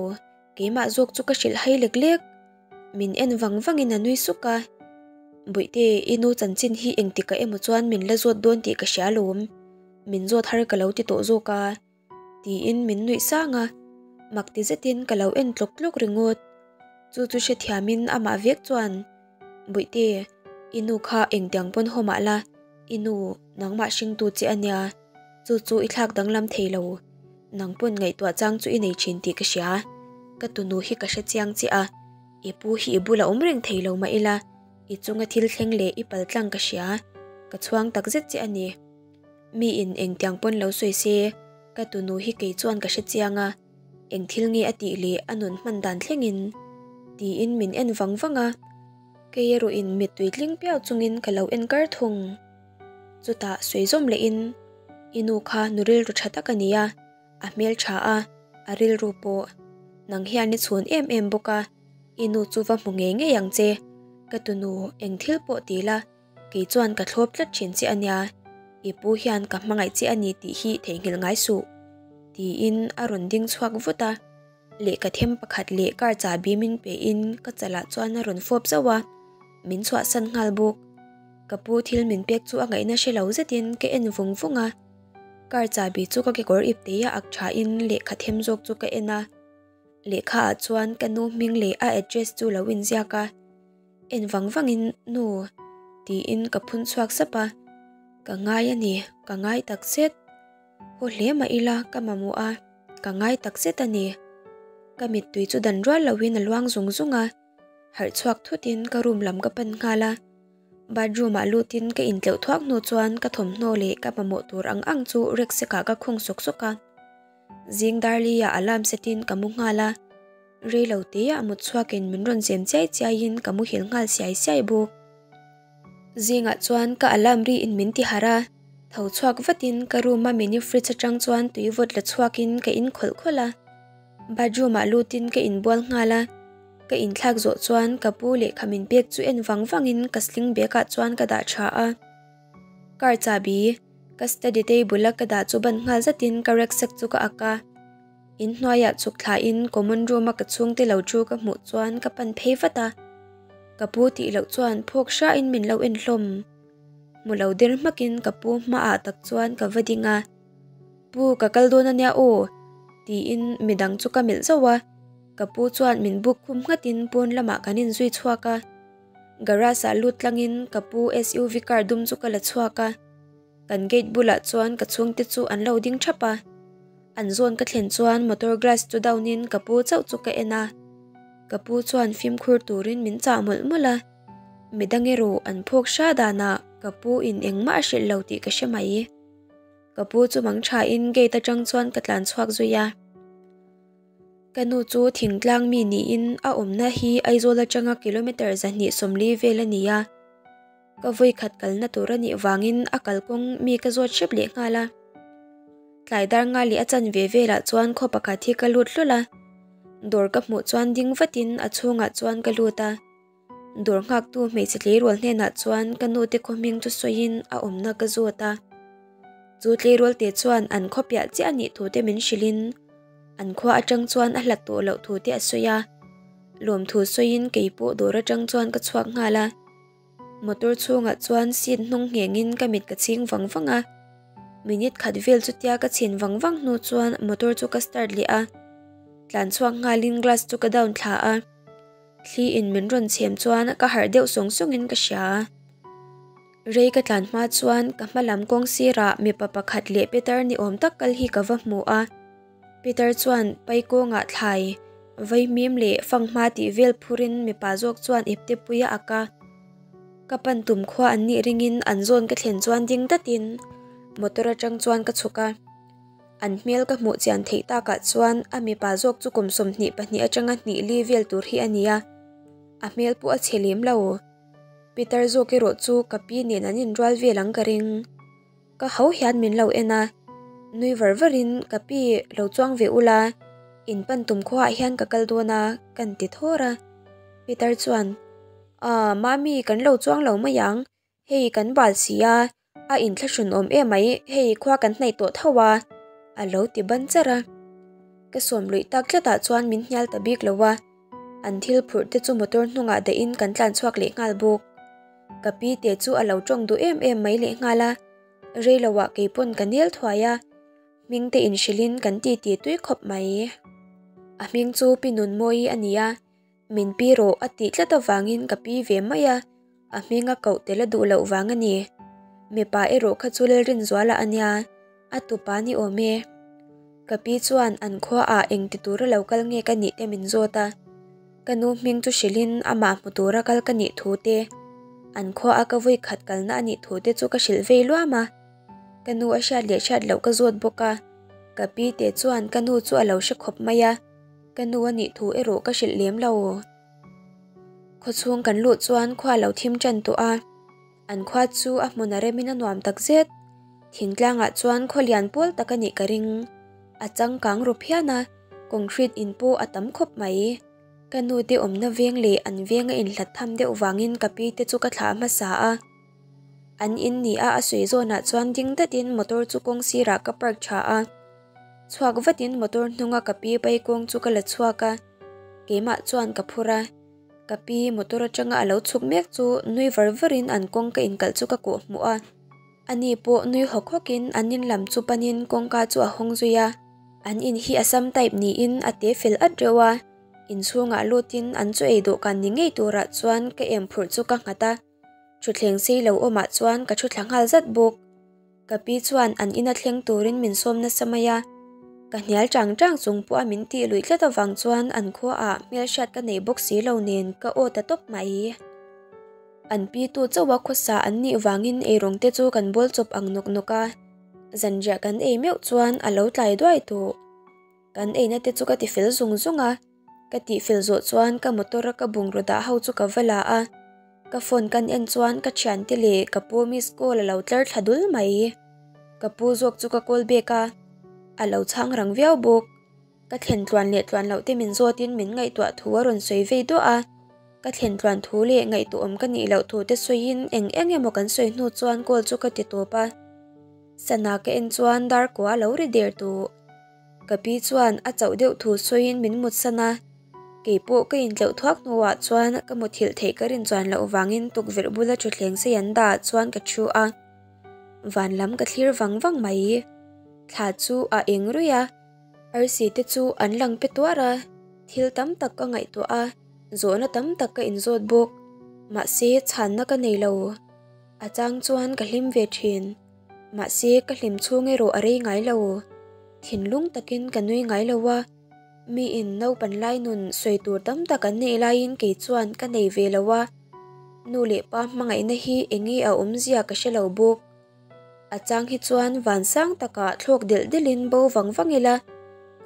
keimah zawk chu ka hrilh hai lek lek. Min en vang vangin a nui suk a. Bawihte, i nu chanchin hi engtikah emaw chuan min la zawt dawn tih ka hria alawm. Min zawt har ka lo ti tawh zawk a. Tiin min nuih sang a, mak ti zetin ka lo en tlawk tlawk ringawt. Chu chu hrethiamin amah vek chuan, Bawihte, i nu kha engtiang pawn haw mah la, i nu nangmah hringtu che a nia. Chu chu i thlak danglam thei lo. Nang pawn ngaihtuah chang chu i nei thin tih ka hria. Ka tunu hi ka hre chiang che a, i pu hi i bula awm reng thei lo mah ila, i chunga thil thleng leh i pal tlang ka hria. Ka chhuang tak zet che a ni. Mi in engtiang pawn lo sawi se, ka tunu hi kei chuan ka hre chiang a, eng thil nge a tih leh a nun hman dan thlengin. Tiin min en vang vang a, kei erawh in mittui tling piau chungin ka lo en kar thung. Chutah sawi zawm lehin, I nu kha nu rilru tha tak a ni a, a hmel tha a, a rilru pawh. Nang hian i chhun em em bawk a, i nu chu va hmu ngei ngei ang che. Ka tunu eng thil pawh ti la, kei chuan ka thlawp tlat thin che a nia. I pu hian ka hmangaih che a ni tih hi theihnghilh ngai suh, tiin a rawn ding chhuak vut a. Lehkha them pakhat leh car chahbi min pehin ka chalah chuan a rawn fawp zauh a, min chhuahsan nghal bawk. Ka pu thil min pek chu a ngaihna hre lo zetin ka en vung vung a, car chahbi chu ka kekawr ip teia ak thain lehkha them zawk chu ka en a. Lehkha ah chuan ka nu hming leh a address chu lo inziak a, en vang vangin nu tiin ka phun chhuak sap a, ka ngai a ni, ka ngai takzet. Haw hle mah ila ka mamawh a, ka ngai takzet a ni. Ka mittui chu dan rual loin a luang zung zung a, harh chhuak thutin ka room lam ka pan nghal a. Bathroom ah lutin ka intleuh thuak hnu chuan ka thawmhnaw leh ka mamawh tur ang ang chu rucksack ah ka khung sawk sawk a. Zing darli ah alarm set in ka mu nghal a, reilo te ah mut chhuakin min rawn zem chiai chiai in ka muhil nghal siai siai bawk. Zingah chuan ka alarm ri in min ti harh a, tho chhuak vatin ka room a mini fridge atang chuan tui vawt la chhuakin ka in khawlh khawlh a. Bathroom ah lutin ka inbual nghal a, ka inthlak zawh chuan ka pu lehkha min pek chu en vang vangin ka sling bag ah chuan ka dah tha a. Car chahbi ka study table a ka dah chu ban nghal zatin ka rucksack chu ka ak a. In hnuaiah chhuk thlain common room a ka chhungte lo thu ka hmuh chuan ka pan phei vat a. Ka pu tih loh chuan phawk hrain min lo en hlawm. Hmu lo der hmakin ka pu hmaah tak chuan ka va ding a. Pu ka kal dawn ania aw tiin midang chu ka melh zauh a. Ka pu chuan min buk khum nghatin pawn lamah kan inzui chhuak a. Garage ah lut tlangin ka pu SUV car dum chu ka la chhuak a. Kan gate bulah chuan ka chhungte chu an lo ding thap a. An zawn ka thlen chuan motor glass chu down in ka pu chauh chu ka en a. Ka pu chuan fimkhur turin min chah mawlh mawlh a. Midang erawh an phawk hra danah ka pu in engmah a hrilh lo tih ka hre mai. Ka pu chu mang tha in gate atang chuan ka tlan chhuak zui a. Ka nu chu thingtlang mi niin a awmna hi Aizawl atanga kilometre 240 vel a ni a. Ka vawi khat kalna tur a nih vangin a kalkawng mi ka zawt hrep leh nghal a. Tlai dar nga leh a chanve velah chuan khaw pakhat hi ka lut hlawl a. Dawr ka hmuh chuan ding vatin a chhungah chuan ka lut a. Dawr nghaktu hmeichhe tleirawl hnenah chuan ka nu te khaw hming chu sawiin a awmna ka zawt a. Chu tleirawl te chuan an khaw piah chiah a nih thu te min hrilhin an khua atang chuan a hlat tawh loh thu te a sawi a. Lawmthu sawiin kei pawh dawr atang chuan ka chhuak nghal a. Motor chhungah chuan seat hnung nghengin ka mit ka chhing vang vang a. Minute khat vel chutia ka chhin vang vang hnu chuan motor chu ka start leh a. Tlan chhuak nghalin glass chu ka down thla a. Thli in min rawn chhem chuan ka harh deuh sawng sawngin ka hria. Rei ka tlan hma chuan ka hma lam kawng sirah mipa pakhat leh Peter ni awm tak kal hi ka va hmu a. Peter chuan paikawngah thlai, vaimim leh fanghma tih vel phurin mipa zawk chuan ipte pui a ak a. Ka pan tum khua an nih ringin an zawn ka thlen chuan ding datin motor atang chuan ka chhuk a. An hmel ka hmuh chian theih takah chuan a mipa zawk chu kum 22 atanga hnih li vel tur hi a ni a. A hmel pawh a chhe lem lo. Peter zawk erawh chu ka pi nen an inrual vel ang ka ring. Ka ho hian min lo en a. Nui var varin ka pi lo chuang ve ula, in pan tum khuaah hian ka kal dawn a kan ti thawr a. Peter chuan, Aa, mami kan lo chuang lo mai ang, hei kan bal si a, a inthlahrun awm em mai, hei khua kan hnaih tawh tho a, a lo ti ban charh a. Ka sawm luih tak tlatah chuan min hnial ta bik lo a, an thil phurh te chu motor hnungah dahin kan tlan chhuak leh nghal bawk. Ka pi te chu a lo tawng duh em em mai leh nghal a, rei loah kei pawn ka nel thuai a, hming te inhrilhin kan titi tui khawp mai. A hming chu Pi Nunmawii a ni a, min pi rawh a tih tlat avangin ka pi ve mai a, a hming a koh tel a duh loh vang a ni. Mipa erawh kha chu Lalrinzuala a nia, a tupa ni awm e. Ka pi chuan an khuaah engti tura lo kal nge ka nih te min zawt a. Ka nu hming chu hrilhin amah hmu tura kal ka nih thu te, an khuaa ka vawi khat kalna a nih thu te chu ka hrilh vei luam a. Ka nu a hriat leh hriat loh ka zawt bawk a, ka pi te chuan ka nu chu a lo hre khawp mai a, ka nu a nih thu erawh ka hrilh lem lo. Khawchhung kan luh chuan khua lo thim tan tawh a, an khua chu a hmun a remin a nuam tak zet. Thingtlangah chuan khaw lian pawl tak a nih ka ring. A changkang ru phian a, concrete in pawh a tam khawp mai. Ka nu te awmna veng leh an veng a inhlat tham deuh vangin ka pi te chu ka thlah hmasa a. An in ni a a sawi zawnah chuan ding datin motor chu kawng sirah ka park tha a. Chhuak vatin motor hnunga ka pi paikawng chu ka la chhuak a, keimah chuan ka phur a. Ka pi motor atanga a lo chhuk mek chu nui var varin an kawng ka inkalh chu ka kawh hmuh a. Ani pawh nui hawk hawkin an in lam chu panin kawngka chu a hawng zui a. An in hi Assam type niin a te fel at reuh a, inchhungah lutin an chaw ei dawhkan ni ngei turah chuan ka em phurh chu ka nghat a. Thutthleng sei lo awmah chuan ka thu thla nghal zat bawk. Ka pi chuan an ina thleng turin min sawm nasa mai a. Ka hnial chang chang chung pawha min tih luih tlat avang chuan an khuaah hmelhriat ka nei bawk si lo nen ka aw ta tawp mai. An pi tu chauha khawsa an nih vangin eirawng te chu kan bawl chawp ang nawk nawk a. Zanriah kan ei meuh chuan a lo tlai duai tawh. Kan eina te chu ka tifel zung zung a. Ka tihfel zawh chuan ka motor a ka bungraw dah ho chu ka va la a. Ka phone kan en chuan ka thiante leh ka pu miss call a lo tlar thla dul mai. Ka pu zawk chu ka call back a, a lo chhang rang viau bawk. Ka thlen tluan leh tluan loh te min zawtin min ngaihtuah thu a rawn sawi vei duah a. Ka thlen tluan thu leh ngaihtuahawm ka nih loh thu te sawiin eng eng emaw kan sawi hnu chuan call chu ka ti tawp a. Sana ka en chuan dar kua a lo ri der tawh. Ka pi chuan a chauh deuh thu sawiin min mutsan a, kei pawh ka intleuh thuak hnuah chuan ka muthilh theih ka rin chuan loh vangin tukverh bula thutthleng sei an dah chuan ka thu a, van lam ka thlir vang vang mai. Thla chu a eng ruih a, arsi te chu an lang pe tuar a, thil tam tak ka ngaihtuah a, zawhna tam tak ka inzawt bawk, mahse chhanna ka nei lo. A chang chuan ka hlim ve thin. Mahse, ka hlim chhung erawh a rei ngai lo. Thinlung takin ka nui ngai lo a, miin naupan lai nun sawi tur tam tak an neih laiin kei chuan ka nei ve lo a, nu leh pa hmangaihna hi enge a awmzia ka hre lo bawk. A chang hi chuan van sang takah thlawk delh delhin bo vang vang ila,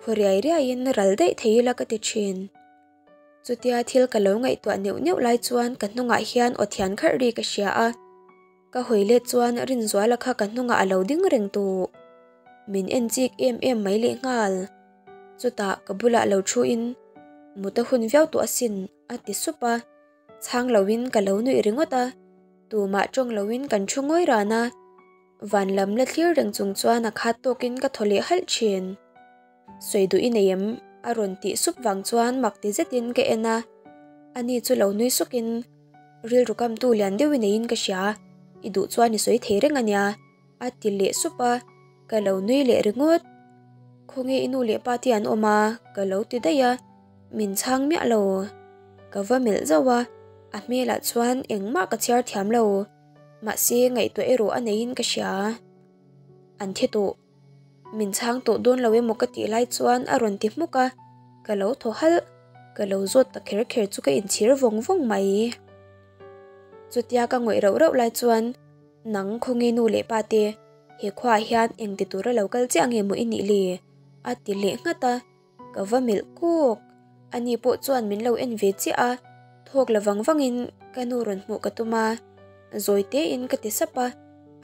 khaw riai riaiin ral daih thei ila ka ti thin. Chutia thil ka lo ngaihtuah neuh neuh lai chuan ka hnungah hian aw thian kharh ri ka hria a, ka hawi let chuan Rinzuala kha ka hnungah a lo ding reng tawh. Min en chik em em mai lehnghal. Chutah ka bulah lo thu in, Mut a hun viau tawh asin, a ti sup a. Chhang loin ka lo nuih ringawt a, tumah tawng loin kan thu ngawi ran a. Van lam la thlir reng chung chuan a khat tawkin ka thaw leh halh thin. Sawi duh i nei em? A rawn tih sup vang chuan mak ti zetin ka en a, ani chu lo nui sukin, Rilru kamtu lian deuh i neiin ka hria, i duh chuan i sawi thei reng a nia, a ti leh sup a, ka lo nui leh ringawt. Khawnge i nu leh pa te an awm a? Ka lo ti daih a, min chhang miah lo. Ka va melh zauh a, a hmelah chuan engmah ka chhiar thiam lo, mahse ngaihtuah erawh a neiin ka hria. An thi tawh. Min chhang tawh dawn lo emaw ka tih lai chuan a rawn ti hmuk a, ka lo thaw halh, ka lo zawt ta kher kher chu ka inchhir vawng vawng mai. Chutia ka ngawih rauh rauh lai chuan nang khawnge nu leh pa te he khuaah hian engti tura lo kal chiah nge maw i nih le? a ti leh nghat a. Ka va melh kawk, ani pawh chuan min lo en ve chiah a, thawk la vang vangin ka nu rawn hmuh ka tum a, zawi tein ka ti sap a,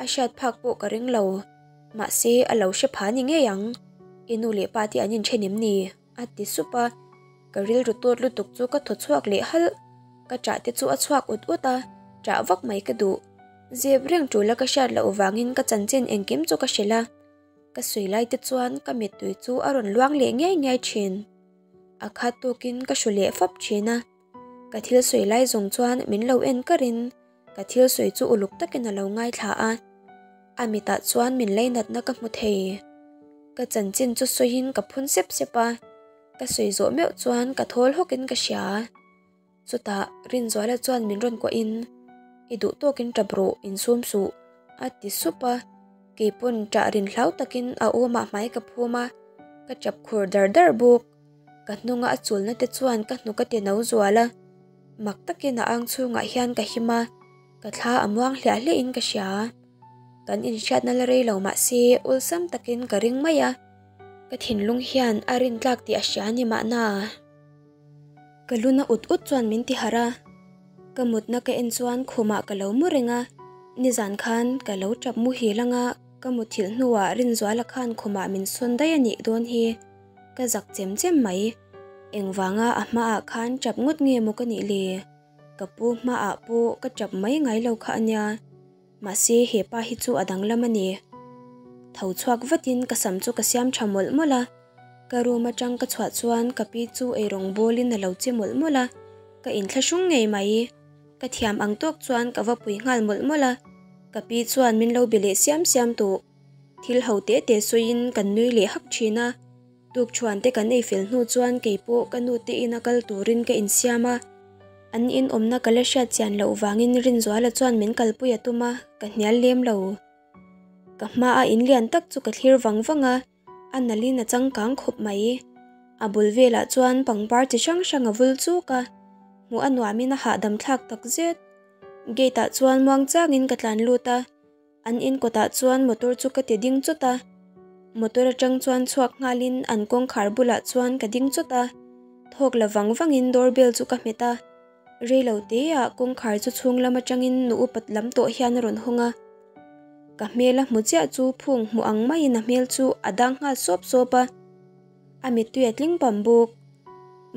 a hriat phak pawh ka ring lo, mahse a lo hre pha ni ngei ang, i nu leh pa te an inthen em ni? a ti sup a, ka rilru tawt lutuk chu ka thaw chhuak leh halh, ka ṭah te chu a chhuak ut ut a, ṭah vak mai ka duh, zep reng ṭul a ka hriat loh vangin ka chanchin engkim chu ka hrilh a. Ka sawi lai te chuan ka mittui chu a rawn luang leh ngiai ngiai thin. A khat tawkin ka hru leh fap thin a. Ka thil sawi lai zawng chuan min lo en karin ka thil sawi chu uluk takin a lo ngaithla a. A mitah chuan min leinatna ka hmu thei. Ka chanchin chu sawiin ka phun sep sep a. Ka sawi zawh meuh chuan ka thawl hawkin ka hria. Chutah Rinzuala chuan min rawn kuahin, I duh tawkin ṭap rawh, insum suh, a ti sup a. Keipawn ṭah rin hlau takin a awmah hmai ka phum a, ka ṭap khur dar dar bawk. Ka hnunga a chulna te chuan ka hnuk a ti no zual a, mak takin a ang chhungah hian ka him a, ka thla a muang hliah hliahin ka hria. Kan inhriatna la rei lo mah se awlsam takin ka ring mai a, ka thinlung hian a rintlak tih a hria ni mahna. Ka luna ut ut chuan min ti harh a, ka mutna ka en chuan khumah ka lo mu reng a, nizan khan ka lo tap muhil anga ka muthilh hnuah Rinzuala khan khumah min sawn daih a nih dawn hi ka zak chem chem mai. Engvanga a hmaah khan tap ngawt nge maw ka nih le? Ka pu hmaah pawh ka tap mai ngai lo kha a nia. Mahse he pa hi chu a danglam a ni. Tho chhuak vatin ka sam chu ka siam tha mawlh mawlh a, ka room atang ka chhuah chuan ka pi chu eirawng bawlin a lo che mawlh mawlh a, ka inthlahrung ngei mai. Ka thiam ang tawk chuan ka va pui nghal mawlh mawlh a, ka pi chuan min lo be leh siam siam tawh. Thil ho te te sawiin kan nui leh hak thin a, tukṭhuan te kan ei fel hnu chuan keipawh ka nu te ina kal turin ka insiam a. An in awmna ka la hriat chian loh vangin Rinzuala chuan min kalpui a tum a, ka hnial lem lo. Ka hmaa in lian tak chu ka thlir vang vang a, a nalhin a changkang khawp mai. A bul velah chuan pangpar chi hrang hrang a vul chuk a, hmuh a nuamin a hahdam thlak tak zet. Gate ah chuan muangchangin ka tlan lut a. An in kawtah chuan motor chu ka ti ding chawt a, motor atang chuan chhuak nghalin an kawngkhar bulah chuan ka ding chawt a, thawk la vang vangin door bell chu ka hmet a, reilo teah kawngkhar chu chhung lam atangin nu upat lam tawh hian a rawn hawng a, ka hmel a hmu chiah chu phung hmu ang maiin a hmel chu a dang nghal sawp sawp a, a mittui a tling pam bawk.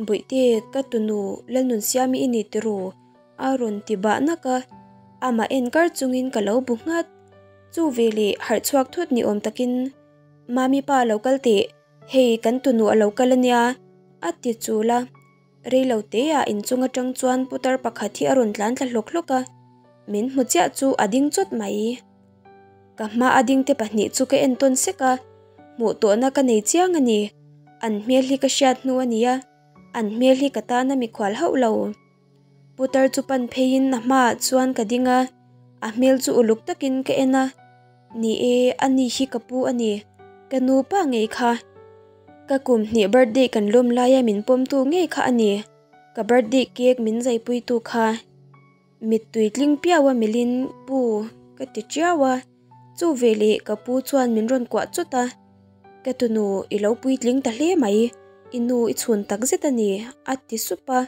Bawihte ka tunu Lalnunsiami i ni tiraw? A rawn ti bah nak a, amah en kar chungin ka lo bu nghat. Chu veleh harh chhuak thut ni awm takin, Mami pa lo kal teh, hei kan tunu a lo kal ania, a ti chul a. Rei lo teah inchung atang chuan putar pakhat hi a rawn tlan thla hlawk hlawk a, min hmu chiah chu a ding chawt mai. Ka hma a dingte pahnih chu ka en tawn sek a, hmuh tawhna ka nei chiang a ni. An hmel hi ka hriat hnu a nia, an hmel hi ka tana mikhual hauh lo. Putar chu pan pheiin a hmaah chuan ka ding a, a hmel chu uluk takin ka en a, Ni e, ani hi ka pu a ni, ka nu pa ngei kha. Ka kum hnih birthday kan lawm laia min pawmtu ngei kha a ni, ka birthday cake min zaipuitu kha. Mittui tling piau a milin Pu ka ti tiau a, chu veleh ka pu chuan min rawn kuah chawt a, Ka tunu i lo puitling ta hle mai, i nu i chhun tak zet a ni a ti sup a,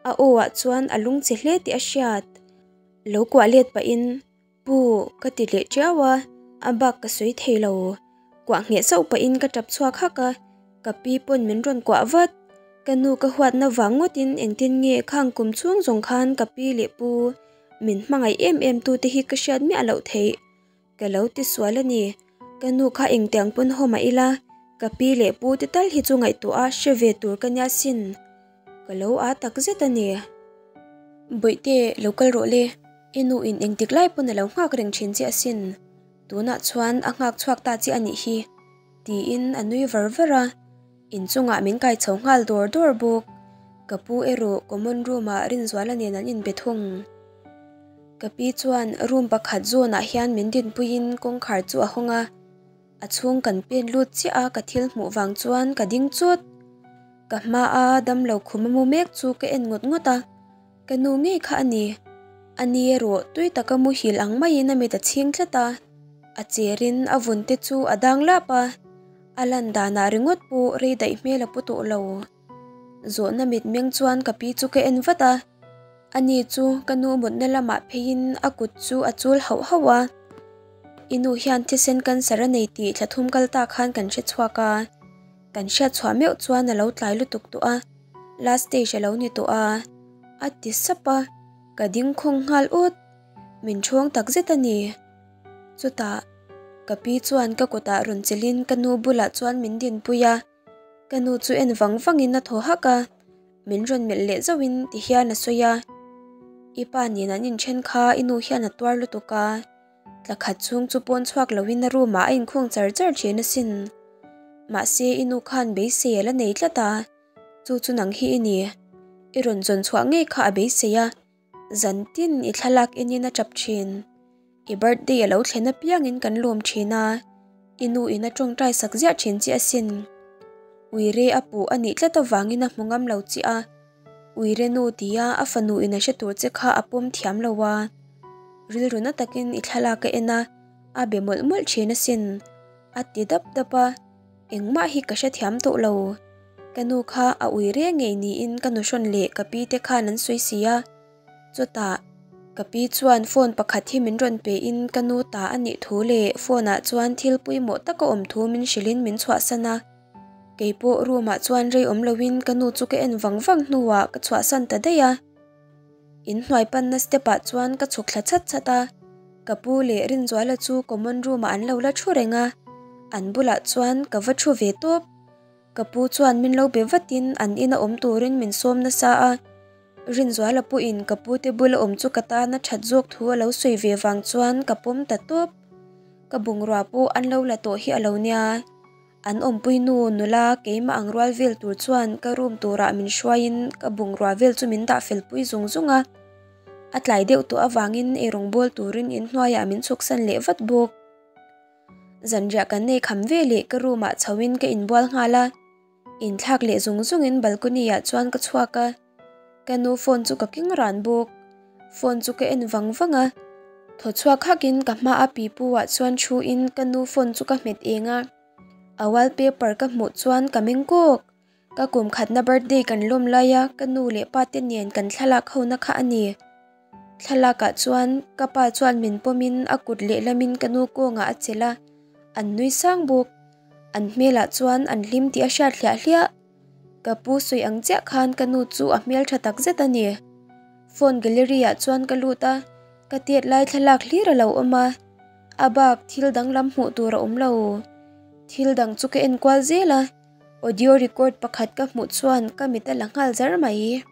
a aw ah chuan a lungchhe hle tih a hriat. Lo kuah let pahin Pu ka ti leh tiau a, a bak ka sawi thei lo. Kuah ngheh sauh pahin ka tap chhuak hak a, ka pi pawn min rawn kuah vat. Ka nu ka huatna vang ngawtin engtin nge khang kum chhung zawng khan ka pi leh pu min hmangaih em em tute hi ka hriat miah loh theih. Ka lo ti sual a ni. Ka nu kha engtiang pawn haw mah ila, ka pi leh pu te tal hi chu ngaihtuah a hre ve tur ka nia sin. Ka lo aa tak zet a ni. Bawihte, lo kal rawh le. I nu in engtik lai pawn a lo nghak reng thin che asin. Tunah chuan a nghak chhuak ta che a nih hi. Tiin a nui var var a. Inchungah min kai chho nghal dawr dawr bawk. Ka pu erawh common room ah Rinzuala nen an inbe thung. Ka pi chuan room pakhat zawnah hian min dinpuiin kawngkhar chu a hawng a. A chhung kan pen lut chiah a ka thil hmuh vang chuan ka ding chut. Ka hma a damlo khum a mu mek chu ka en ngawt ngawt a. Ka nu ngei kha a ni. A ni erawh tui taka muhil ang maiin a mit a chhing tlat a. A cherin a vun te chu a dang lap a. A lan danah ringawt pawh rei daih hmel a pu tawh lo. Zawhna mitmeng chuan ka pi chu ka en vat a. Ani chu ka nu mutna lamah pheiin a kut chu a chul hauh hauh a. I nu hian thisen cancer a nei tih thla thum kal ta khan kan hre chhuak a. Kan hriat chhuah meuh chuan a lo tlai lutuk tawh a, last stage a lo ni tawh a, a ti sap a, ka ding khawng nghal ut. Min ṭhawng tak zet a ni. Chutah, ka pi chuan ka kutah rawn chelhin ka nu bulah chuan min dinpui a, ka nu chu en vang vangin a thaw hak a, min rawn melh leh zauhin ti hian a sawi a, I pa nen an inṭhen kha i nu hian a tuar lutuk a, Tla khat chhung chu pawn chhuak loin a room ah a inkhung char char thin asin. Mahse i nu khan beisei a la nei tlat a, chu chu nang hi i ni. I rawn zawn chhuah ngei kha a beisei a, zan tin i thlalak enin a tap thin. I birthday a lo thlen apiangin kan lawm thin a, i nu in a tawngtai sak ziah thin che asin. Uire a puh a nih tlat avangin a hmu ngam lo che a. Uire nu tia a fanu in a hre tur che kha a pawm thiam lo a, rilru na takin i thlalak a en a, a be mawlh mawlh thin asin, a ti dap dap a, engmah hi ka hrethiam tawh lo. Ka nu kha a uire ngei niin ka nu hrawn leh ka pi te khan an sawi si a, chutah ka pi chuan phone pakhat hi min rawn pe in ka nu ta a nih thu leh phone ah chuan thil pawimawh tak a awm thu min hrilh in min chhuahsan a. Kei pawh room ah chuan rei awm loin ka nu chu ka en vang vang hnuah ka chhuahsan ta daih a. Inhnuai panna step ah chuan ka chhuk thla chhat chhat a, ka pu leh Rinzuala chu common room ah an lo la thu reng a, an bulah chuan ka va thu ve tawp. Ka pu chuan min lo be vatin an ina awm turin min sawm nasa a, Rinzuala pawhin ka pu te bula awm chu ka tana that zawk thu a lo sawi ve vang chuan ka pawm ta tawp. Ka bungrua pawh an lo la tawh hi a lo nia. An awmpui nu nula keimah ang rual vel tur chuan ka room turah min hruaiin ka bungrua vel chu min dah fel pui zung zung a. A tlai deuh tawh avangin eirawng bawl turin inhnuaiah min chhuksan leh vat bawk. Zanriah kan nei kham veleh ka room ah chhoin ka inbual nghal a. Inthlak leh zung zungin balcony ah chuan ka chhuak a. Ka nu phone chu ka keng ran bawk. Phone chu ka en vang vang a. Thaw chhuak hakin ka hma a pipu ah chuan thu in ka nu phone chu ka hmet eng a. A wallpaper ka hmuh chuan ka meng kawk. Ka kum khatna birthday kan lawm lai a ka nu leh pa te nen kan thlalak ho na kha a ni. Thlalak ah chuan ka pa chuan min pawm in a kut lehlamin ka nu kawngah a chelh a. An nui sang bawk. An hmelah chuan an hlim tih a hriat hliah hliah. Ka pu sawi ang chiah khan ka nu chu a hmeltha tak zet a ni. Phone gallery ah chuan ka lut a, ka tet lai thlalak hlir a lo awm a, a bak thil danglam hmuh tur a awm lo. Thil dang chu ka en kual zel a, audio record pakhat ka hmuh chuan ka mit a la nghal zar mai.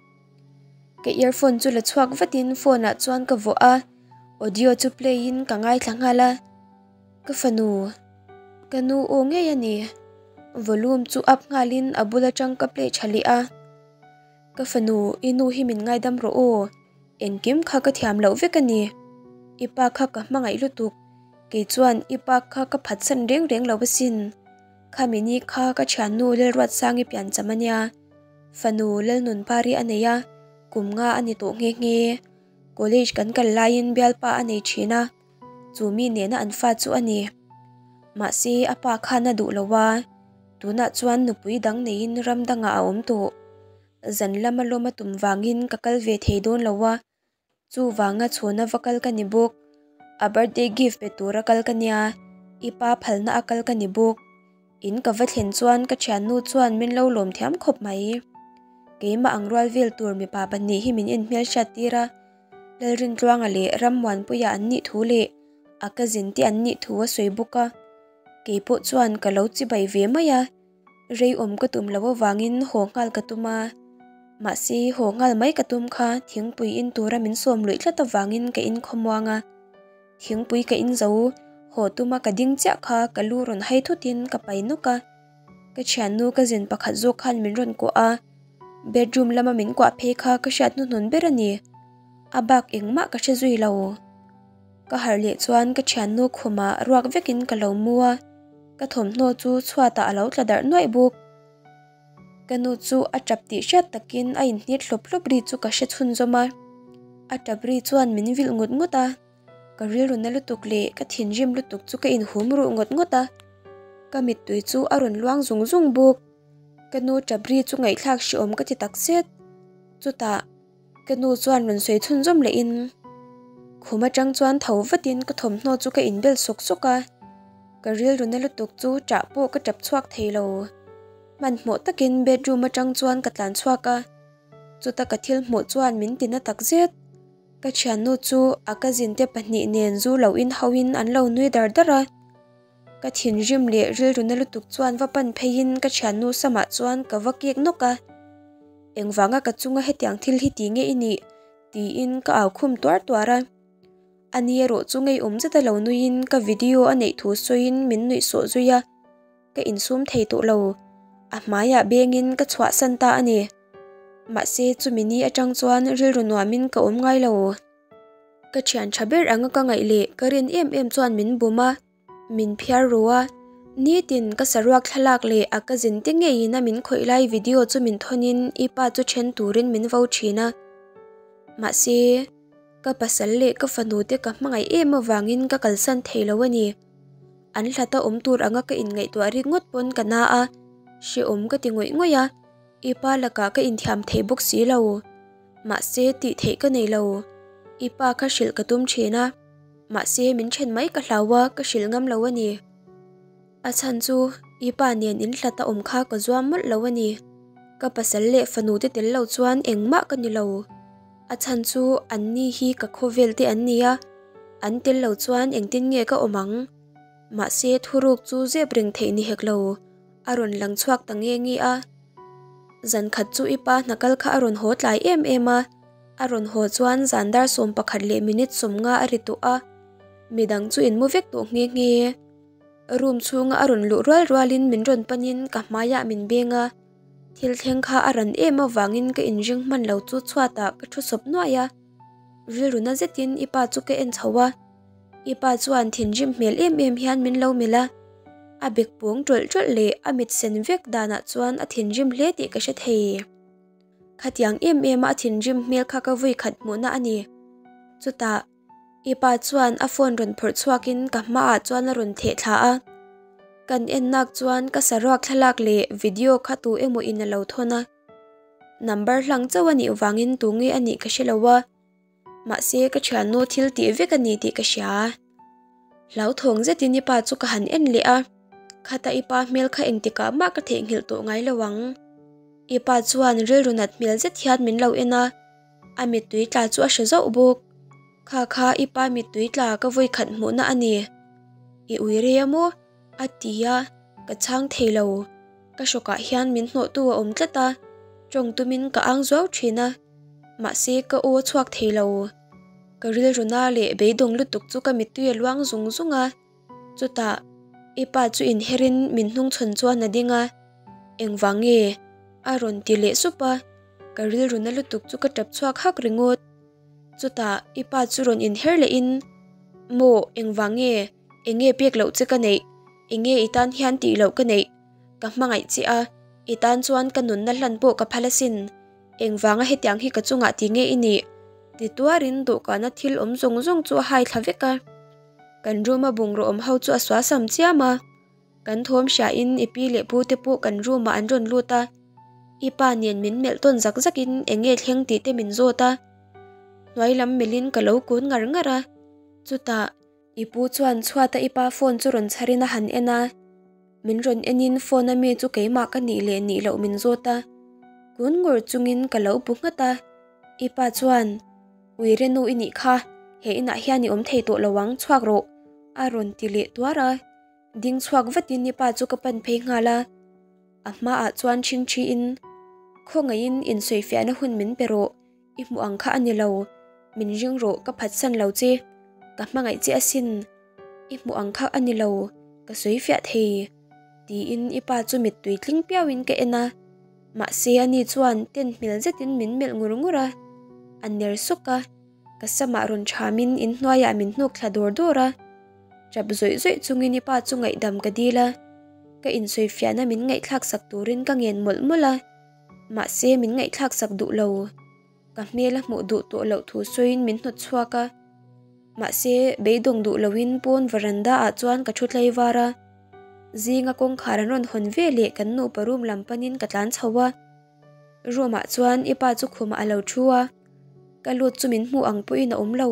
Ka earphone chu la chhuak vatin phone ah chuan ka vuah a, audio chu play in ka ngaithla nghal a. Ka fanu, ka nu aw ngei a ni. Volume chu up nghalin a bul atang ka play tha leh a. Ka fanu, i nu hi min ngaidam rawh aw. Engkim kha ka thiam loh vek a ni. I pa kha ka hmangaih lutuk. Kei chuan i pa kha ka phatsan reng reng lo asin. Khami ni kha ka thiannu Lalruatsangi piancham a nia, fanu Lalnunpari a nei a, kum nga a ni tawh nghe nghe. College kan kal laiin bialpa a nei thin a, chu mi nena an fa chu a ni. Mahse a pa khan a duh lo a, tunah chuan nupui dang neiin ram dangah a awm tawh. Zan lama lawm a tum vangin ka kal ve thei dawn lo a, Chuvanga chhuna va kal ka ni bawk. A birthday gift pe tura kal ka nia, i pa phalna a kal ka ni bawk. In ka va thlen chuan ka thiannu chuan min lo lawm thiam khawp mai. Keimah ang rual vel tur mipa pahnih hi min inhmelhriat tir a, Lalrintluanga leh Rammuanpuia an nih thu leh a cousin te an nih thu a sawi bawk a. Keipawh chuan ka lo chibai ve mai a. Rei awm ka tum loh avangin haw nghal ka tum a, mahse haw nghal mai ka tum kha thingpui in tura min sawm luih tlat avangin ka inkhawmuang a. Thingpui ka in zo, haw tuma ka ding chiah kha ka lu rawn hai thutin ka pai nawk a. Ka thiannu ka zin pakhat zawk khan min rawn kuah a, bedroom lama min kuah phei kha ka hriat hnuhnun ber a ni. A bak engmah ka hre zui lo. Ka harh leh chuan ka thiannu khumah ruak vekin ka lo mu a, ka thawmhnaw chu chhuatah a lo tla darh nuaih bawk. Ka nu chu a tap tih hriat takin a inhnit hlawp hlawp ri chu ka hre chhunzawm a, a tap ri chuan min vilh ngut ngut a, ka rilru na lutuk leh ka thinrim lutuk chu ka inhum ruh ngawt ngawt a, ka mittui chu a rawn luang zung zung bawk. Ka nu tap ri chu ngaihthlak hrehawm ka ti takzet. Chutah. Ka nu chuan rawn sawi chhunzawm lehin khum atang chuan tho vatin ka thawmhnaw chu ka inbel sawk sawk a, ka rilru na lutuk chu ṭah pawh ka ṭap chhuak thei lo. Hmanhmawh takin bedroom atang chuan ka tlan chhuak a, chuta ka thil hmuh chuan min ti na takzet. Ka thiannu chu a cousin te pahnih nen zu lo in hauhin an lo nui dar dar a, ka thinrim leh rilru na lutuk chuan va pan pheiin ka thiannu samah chuan ka va kek nawk a. Engvanga ka chunga hetiang thil hi ti nge i nih? tiin ka au khum tuar tuar a. Ani erawh chu ngeiawm zeta lo nuiin ka video a neih thu sawiin min nuih sawh zui a, ka insum thei tawh lo. A hmaiah bengin ka chhuahsan ta a ni. Mahse chumi ni atang chuan rilru nuamin ka awm ngai lo. Ka thian tha ber anga ka ngaih leh ka rin em em chuan min bum a. Min phiar ru a, nitin ka saruak thlalak leh a ka zin te ngeiin a min khawih lai video chu min thawnin i pa chu then turin min vo thin a. Mahse, ka pasal leh ka fanu te ka hmangaih em avangin ka kalsan thei lo a ni. An hlata awm tur anga ka inngaihtuah rik ngawt pawn ka na a, hrehawm ka ti ngawih ngawih a, i pa lakah ka inthiam thei bawk si lo. Mahse, tih theih ka nei lo. I pa kha hrilh ka tum thin a. Mahse, min then mai ka hlau a, ka hrilh ngam lo a ni. A chhan chu, i pa nen in hlat a awm kha ka zuam mawlh lo a ni. Ka pasal leh fanu te tel lo chuan engmah ka ni lo. A chhan chu, an ni hi ka khawvel te an ni a, an tel lo chuan engtin nge ka awm ang? Mahse, thuruk chu zep reng theih ni hek lo, a rawn lang chhuak ta nge nge a. Zan khat chu i pa hna kal kha a rawn haw tlai em em a, a rawn haw chuan zan dar 11 leh minute 50 a ri tawh a, midang chu in mu vek tawh nghe nghe. Room chhunga a rawn luh rual rualin min rawn panin ka hmaiah min beng a, thil thleng kha a ran em avangin ka inring hman lo chu chhuatah ka thu sawp nuaih a, rilru na zetin i pa chu ka en chho a. I pa chuan thinrim hmel em em hian min lo melh a, a bek pawng tawlh tawlh leh a mit sen vek danah chuan a thinrim hle tih ka hre thei. Khatiang em em a a thinrim hmel kha ka vui khat hmuhna a ni. Chutah, i pa chuan a phone rawn phawrh chhuakin ka hmaah chuan a rawn theh thla a. Kan en nak chuan ka saruak thlalak leh video kha tu emaw in a lo thawn a. Number hlang chauh a nih vangin tu nge a nih ka hre lo a. Mahse ka thiannu thil tih vek a ni tih ka hria. Hlauthawng zetin i pa chu ka han en leh a, khata i pa hmel kha engtikah mah ka theihnghilh tawh ngai lo ang. I pa chuan rilru nat hmel zet hian min lo en a, a mittui tla chu a hre zauh bawk. Kha kha i pa mittui tla ka vawikhat hmuhna a ni. I ui rei a maw? A ti a, ka chhang thei lo. Ka hrawkah hian min hnawhtu a awm tlat a, tawng tumin ka ang zuau thin a. Mahse ka aw a chhuak thei lo. Ka rilru na leh beidawng lutuk chu ka mittui a luang zung zung a. Chutah i pa chu inherin min hnungchhawn chuan a ding a, Engvang nge? a rawn ti leh sup a, ka rilru na lutuk chu ka tap chhuak hak ringawt. Chutah i pa chu rawn inher lehin, Maw, engvang nge? Enge pek loh che ka neih? Enge i tan hian tih loh ka neih? Ka hmangaih che a, i tan chuan ka nunna hlan pawh ka phal asin. Engvanga hetiang hi ka chungah ti nge i nih? Ti tuarin dawhkana thil awm zawng zawng chu a hai thla vek a. Kan room a bungraw awm ho chu a suasam chiam a. Kan thawm hriain i pi leh pu te pawh kan room ah an rawn lut a. I pa nen min melh tawn zak zakin eng nge thleng tih te min zawt a. Hnuai lam melhin ka lo kun ngar ngar a. Chutah i pu chuan chhuata i pa phone chu rawn chharin a han en a. Min rawn enin phone a mi chu keimah ka nih leh nih loh min zawt a. Kun ngur chungin ka lo bu nghat a. I pa chuan, Uire nu i nih kha, he inah hian i awm thei tawh lo ang, chhuak rawh, a rawn ti leh tuar a. Ding chhuak vatin i pa chu ka pan phei nghal a. A hmaah chuan ṭhingṭhiin, Khawngaihin insawifiahna hun min pe rawh, i hmuh ang kha a ni lo, min ring rawh ka phatsan lo che, ka hmangaih che asin, i hmuh ang kha a ni lo, ka sawifiah thei, tiin i pa chu mittui tling piauin ka en a. Mahse ani chuan ten hmel zetin min melh ngur ngur a, a ner sawk a, ka samah rawn thamin inhnuaiah min hnuk thla dawr dawr a. Tap zawih zawih chungin i pa chu ngaihdam ka dil a, ka insawifiahna min ngaihthlak sak turin ka ngen mawlh mawlh a, mahse min ngaihthlak sak duh lo. Ka hmel a hmuh duh tawh loh thu sawiin min hnawt chhuak a, mahse beidawng duh loin pawn varanda ah chuan ka thu tlai var a, zinga kawngkhar an rawn hawn ve leh kan nupa room lam panin ka tlan chho a, room ah chuan i pa chu khumah a lo thu a, ka lut chu min hmuh ang pawhin a awm lo.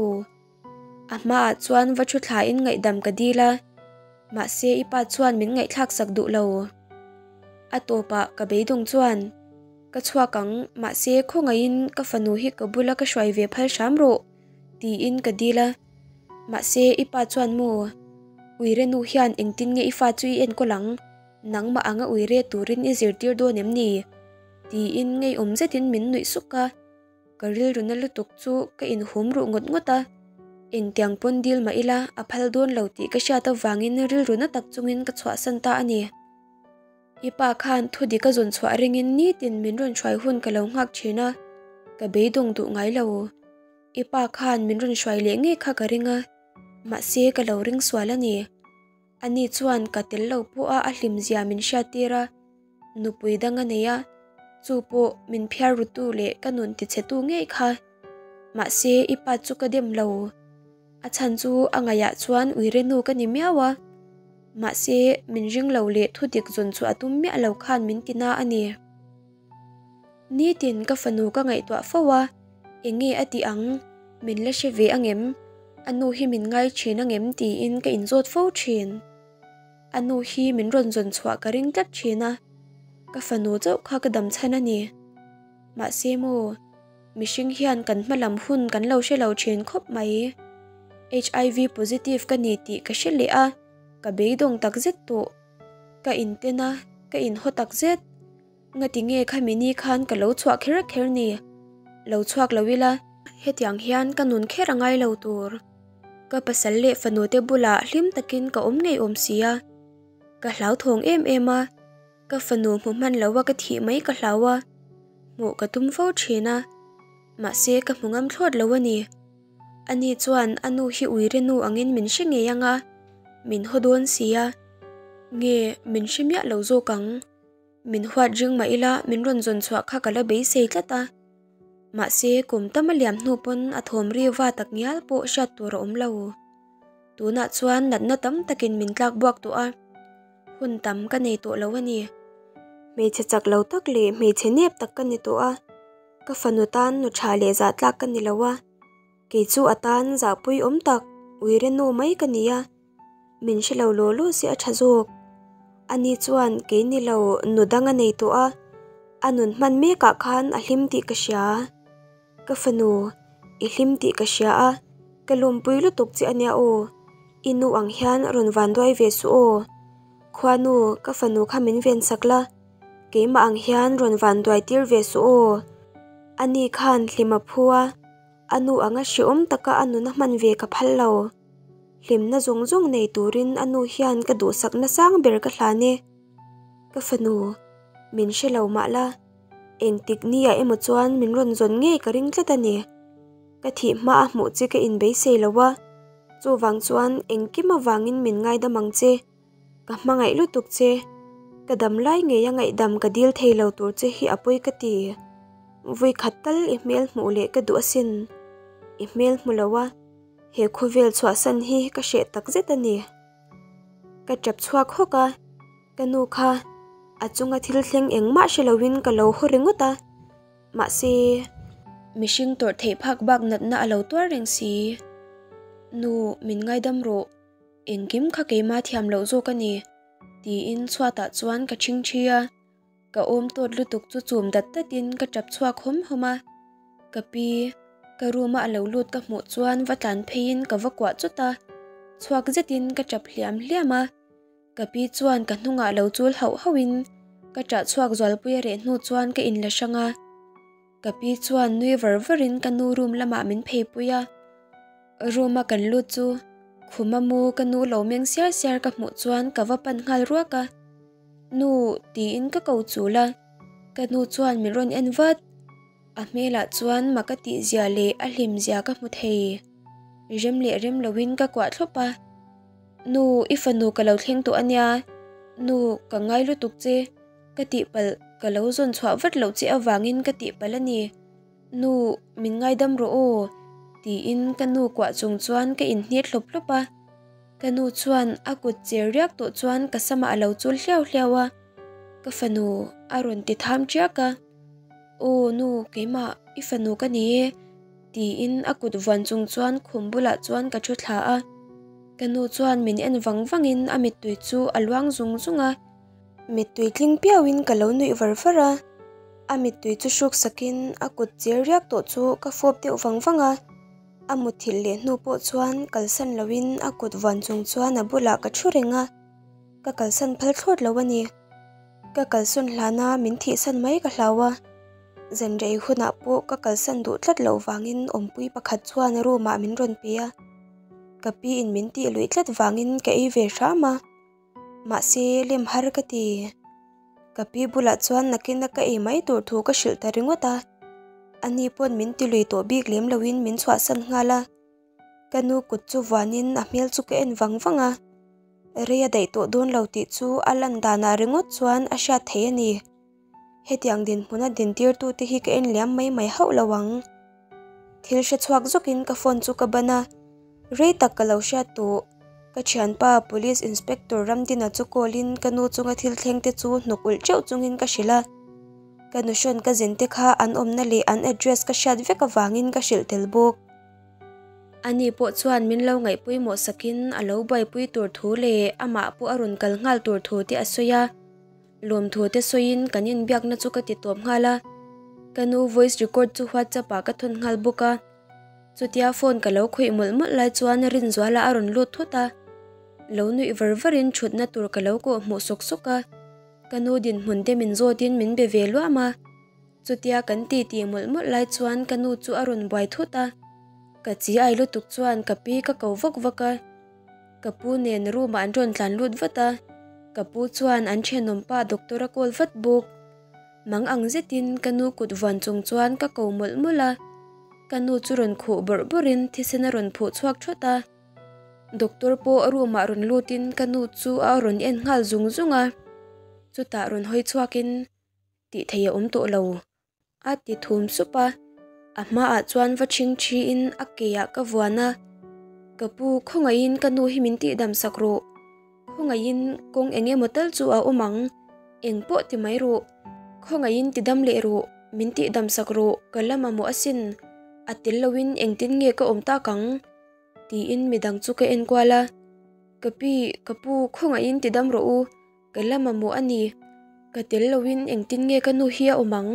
A hmaah chuan va thu thlain ngaihdam ka dil a, mahse i pa chuan min ngaihthlak sak duh lo. A tawpah ka beidawng chuan, Ka chhuak ang, mahse khawngaihin ka fanu hi ka bula ka hruai ve phal hram rawh, tiin ka dil a. Mahse i pa chuan maw, Uire nu hian engtin nge i fa chu i enkawl ang, nangmah anga uire turin i zirtir dawn em ni? tiin ngeiawm zetin min nuih suk a. Ka rilru na lutuk chu ka inhum ruh ngawt ngawt a, engtiang pawn dil mah ila a phal dawn lo tih ka hriat avangin rilru na tak chungin ka chhuahsan ta a ni. I pa khan thu dik a zawn chhuah ringin nitin min rawn hruai hun ka lo nghak thin a, ka beidawng duh ngai lo. I pa khan min rawn hruai leh ngei kha ka ring a, mahse ka lo ring sual a ni. Ani chuan ka tel lo pawh a a hlimzia min hriattir a. Nupui dang a nei a, chu pawh min phiar rutu leh ka nun tichhetu ngei kha. Mahse, i pa chu ka dem lo. A chhan chu a ngaihah chuan uire nu ka ni miau a. Mahse, min ring lo leh thu dik zawn chu a tum miah lo khan min ti na a ni. Nitin ka fanu ka ngaihtuah fo a, eng nge a tih ang? Min la hre ve angem? A nu hi min ngai thin angem tiin ka inzawt fo thin. A nu hi min rawn zawn chhuah ka ring tlat thin a, ka fanu chauh kha ka dam chhan a ni. Mahse maw, mihring hian kan hma lam hun kan lo hre lo thin khawp mai. HIV positive ka ni tih ka hre leh a, ka beidawng tak zet tawh. Ka inten a, ka inhaw tak zet. Ngati nge khami ni khan ka lo chhuah kher kher ni? Lo chhuak lo ila, hetiang hian ka nun kher a ngai lo tur. Ka pasal leh fanu te bulah hlim takin ka awm ngei awm si a. Ka hlauthawng em em a, ka fanu hmu hman lo a ka thih mai ka hlau a, hmuh ka tum fo thin a, mahse ka hmu ngam thlawt lo a ni. Ani chuan a nu hi uire nu angin min hre ngei ang a, min haw dawn si a, nge min hre miah lo zawk ang. Min huat ring mah ila min rawn zawn chhuah kha ka la beisei tlat a. Mahse kum tam a liam hnu pawn a thawm ri va tak ngial pawh hriat tur a awm lo. Tunah chuan natna tam takin min tlak buak tawh a, hun tam ka nei tawh lo a ni. Hmeichhe chak lo tak leh hmeichhe nep tak ka ni tawh a, ka fanu tan nu tha leh zah tlak ka ni lo a, kei chu a tan zahpui awm tak uire nu mai ka ni a. Min hre lo law law se a tha zawk. Ani chuan kei ni lo nu dang a nei tawh a, a nun hman mekah khan a hlim tih ka hria. Ka fanu, i hlim tih ka hria a, ka lawmpui lutuk che ania aw. I nu ang hian rawn vanduai ve suh aw. Khuanu, ka fanu kha min ven sak la, keimah ang hian rawn vanduai tir ve suh aw. Ani khan hlim a phu a, a nu anga hrehawm taka a nun a hman ve ka phal lo. Hlimna zawng zawng nei turin a nu hian ka duhsakna sang ber ka hlan e. Ka fanu, min hre lo mah la, engtik nia emaw chuan min rawn zawn ngei ka ring tlat a ni. Ka thih hma a hmuh che ka inbeisei lo a, chuvang chuan engkim avangin min ngaidam ang che. Ka hmangaih lutuk che. Ka dam lai ngeia ngaihdam ka dil thei lo tur che hi a pawi ka ti. Vui khat tal i hmel hmuh leh ka duh asin. I hmel hmu lo a, he khawvel chhuahsan hi ka hreh takzet a ni. Ka tap chhuak hawk a, ka nu kha a chunga thil thleng engmah hre loin ka lo haw ringawt a. Mahse, mihring tawrh theih phak bak natna a lo tuar reng si. Nu, min ngaidam rawh. Engkim kha keima thiam loh zawk a ni, tiin chhuatah chuan ka ṭhingṭhi a. Ka awm tawt lutuk chu chum dat datin ka ṭap chhuak hawm hawm a. Ka pi, ka room-a a lo lut ka hmuh chuan va tlan pheiin ka va kuah chawt a. Chhuak zetin ka ṭap hliam hliam a. Ka pi chuan ka hnungah lo chul hauh hauhin ka ṭah chhuak zualpui a reh hnu chuan ka inla hrang a. Ka pi chuan nui var varin ka nu room lamah min pheipui a. Room a kan lut chu khuma mu ka nu lo meng siar siar ka hmuh chuan ka va pan nghal ruak a. Nu tiin ka ko chul a, ka nu chuan min rawn en vat. A hmelah chuan mak a tih zia leh a hlim zia ka hmu thei. Rem leh rem loin ka kuah thlawp a. Nu, i fanu ka lo thleng tawh a nia. Nu, ka ngai lutuk che. Ka tihpalh, ka lo zawn chhuah vat loh che avangin ka tihpalh a ni. Nu, min ngaidam rawh aw, tiin ka nu kuah chung chuan ka inhniat hlawp hlawp a. Ka nu chuan a kut cher riak tawh chuan ka samah a lo chul hliau hliau a. Ka fanu a rawn ti tham ṭiak a. Aw nu, keimah, i fanu ka ni e. Tiin a kut vuan chung chuan khum bulah chuan ka thu thla a. Ka nu chuan min en vang vangin a mittui chu a luang zung zung a. Mittui tling piauin ka lo nuih var var a. A mittui chu hruk sakin a kut cher riak tawh chu ka fawp deuh vang vang a. A muthilh leh hnu pawh chuan kalsan loin a kut vuan chung chuan a bulah ka thu reng a. Ka kalsan phal thlawt lo a ni. Ka kalsawn hlana min thihsan mai ka hlau a. Zanrei hunah pawh ka kalsan duh tlat loh vangin awmpui pakhat chuan room ah min rawn pe a. Ka pi in min tih luih tlat vangin ka ei ve hram a. Mahse lem har ka ti. Ka pi bulah chuan nakina ka ei mai tur thu ka hrilh ta ringawt a. Ani pawn min ti lui tawh bik lem loin min chhuahsan nghal a. Ka nu kut chu vuanin a hmel chu ka en vang vang a. Rei a daih tawh dawn lo tih chu a lan danah ringawt chuan a hriat theih a ni. Hetiang dinhmuna dintirtute hi ka en liam mai mai hauh lo ang. Thil hre chhuak zawkin ka phone chu ka ban a, rei tak ka lo hriat tawh. Ka thianpa Police Inspector Ramdina chu call in ka nu chunga thil thleng te chu hnuk ulh teuh chungin ka hrilh a. Ka nu hrawn ka zin te kha an awmna leh an address ka hriat vek avangin ka hrilh tel bawk. Ani pawh chuan min lo ngaihpawimawh sakin a lo buaipui tur thu leh amah pawh a rawn kal nghal tur thu te a sawi a. Lawmthu te sawiin kan inbiakna chu ka ti tawp nghal a, ka nu voice record chu whatsapp ah ka thawn nghal bawk a. Chutia phone ka lo khawih mawlh mawlh lai chuan Rinzuala a rawn lut thut a, lo nuih var varin thutna tur ka lo kawh hmuh sawk sawk a, ka nu dinhmun te min zawtin min be ve luam a. Chutia kan ti ti mawlh mawlh lai chuan ka nu chu a rawn buai thut a, ka chi ai lutuk chuan ka pi ka ko vak vak a. Ka pu nen room ah an rawn tlan lut vat a, ka pu chuan an thenawm pa doctor a call vat bawk. Mang ang zetin ka nu kut vuan chung chuan ka ko mawlh mawlh a, ka nu chu rawn khuh bawrh bawrhin thisen a rawn phuh chhuak thawt a. Doctor pawh room ah rawn lutin ka nu chu a rawn en nghal zung zung a, chutah rawn hawi chhuakin tih theih a awm tawh lo. A ti thum sup a, a hmaah chuan va ṭhing ṭhiin a keiah ka vuan a, Ka pu, khawngaihin ka nu hi min tihdam sak rawh. Khawngaihin kawng eng emaw tal chu a awm ang, eng pawh ti mai rawh. Khawngaihin ti dam leh rawh, min tihdam sak rawh, ka la mamawh asin. A tel loin engtin nge ka awm tak ang? Tiin midang chu ka en kual a, Ka pi, ka pu, khawngaihin ti dam rawh u. Ka la mamawh a ni. Ka tel loin engtin nge ka nu hi a awm ang?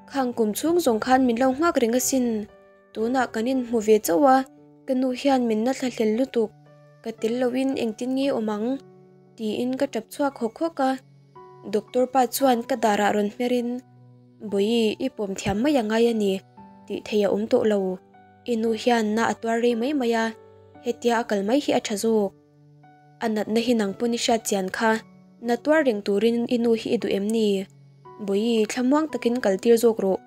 Khang kum chhung zawng khan min lo nghak reng asin. Tunah kan inhmu ve chauh a, ka nu hian min na thla hlel lutuk. Ka tel loin engtin nge awm ang? Tiin ka tap chhuak hawk hawk a. Doctor pa chuan ka darah rawn hmerin, Bawihi, i pawm thiam mai a ngai a ni, tih theih a awm tawh lo. I nu hian na a tuar rei mai mai a, hetia a kal mai hi a tha zawk. A natna hi nang pawn i hriat chian kha, na tuar reng turin i nu hi i duh em ni? Bawihi, thlamuang takin kal tir zawk rawh.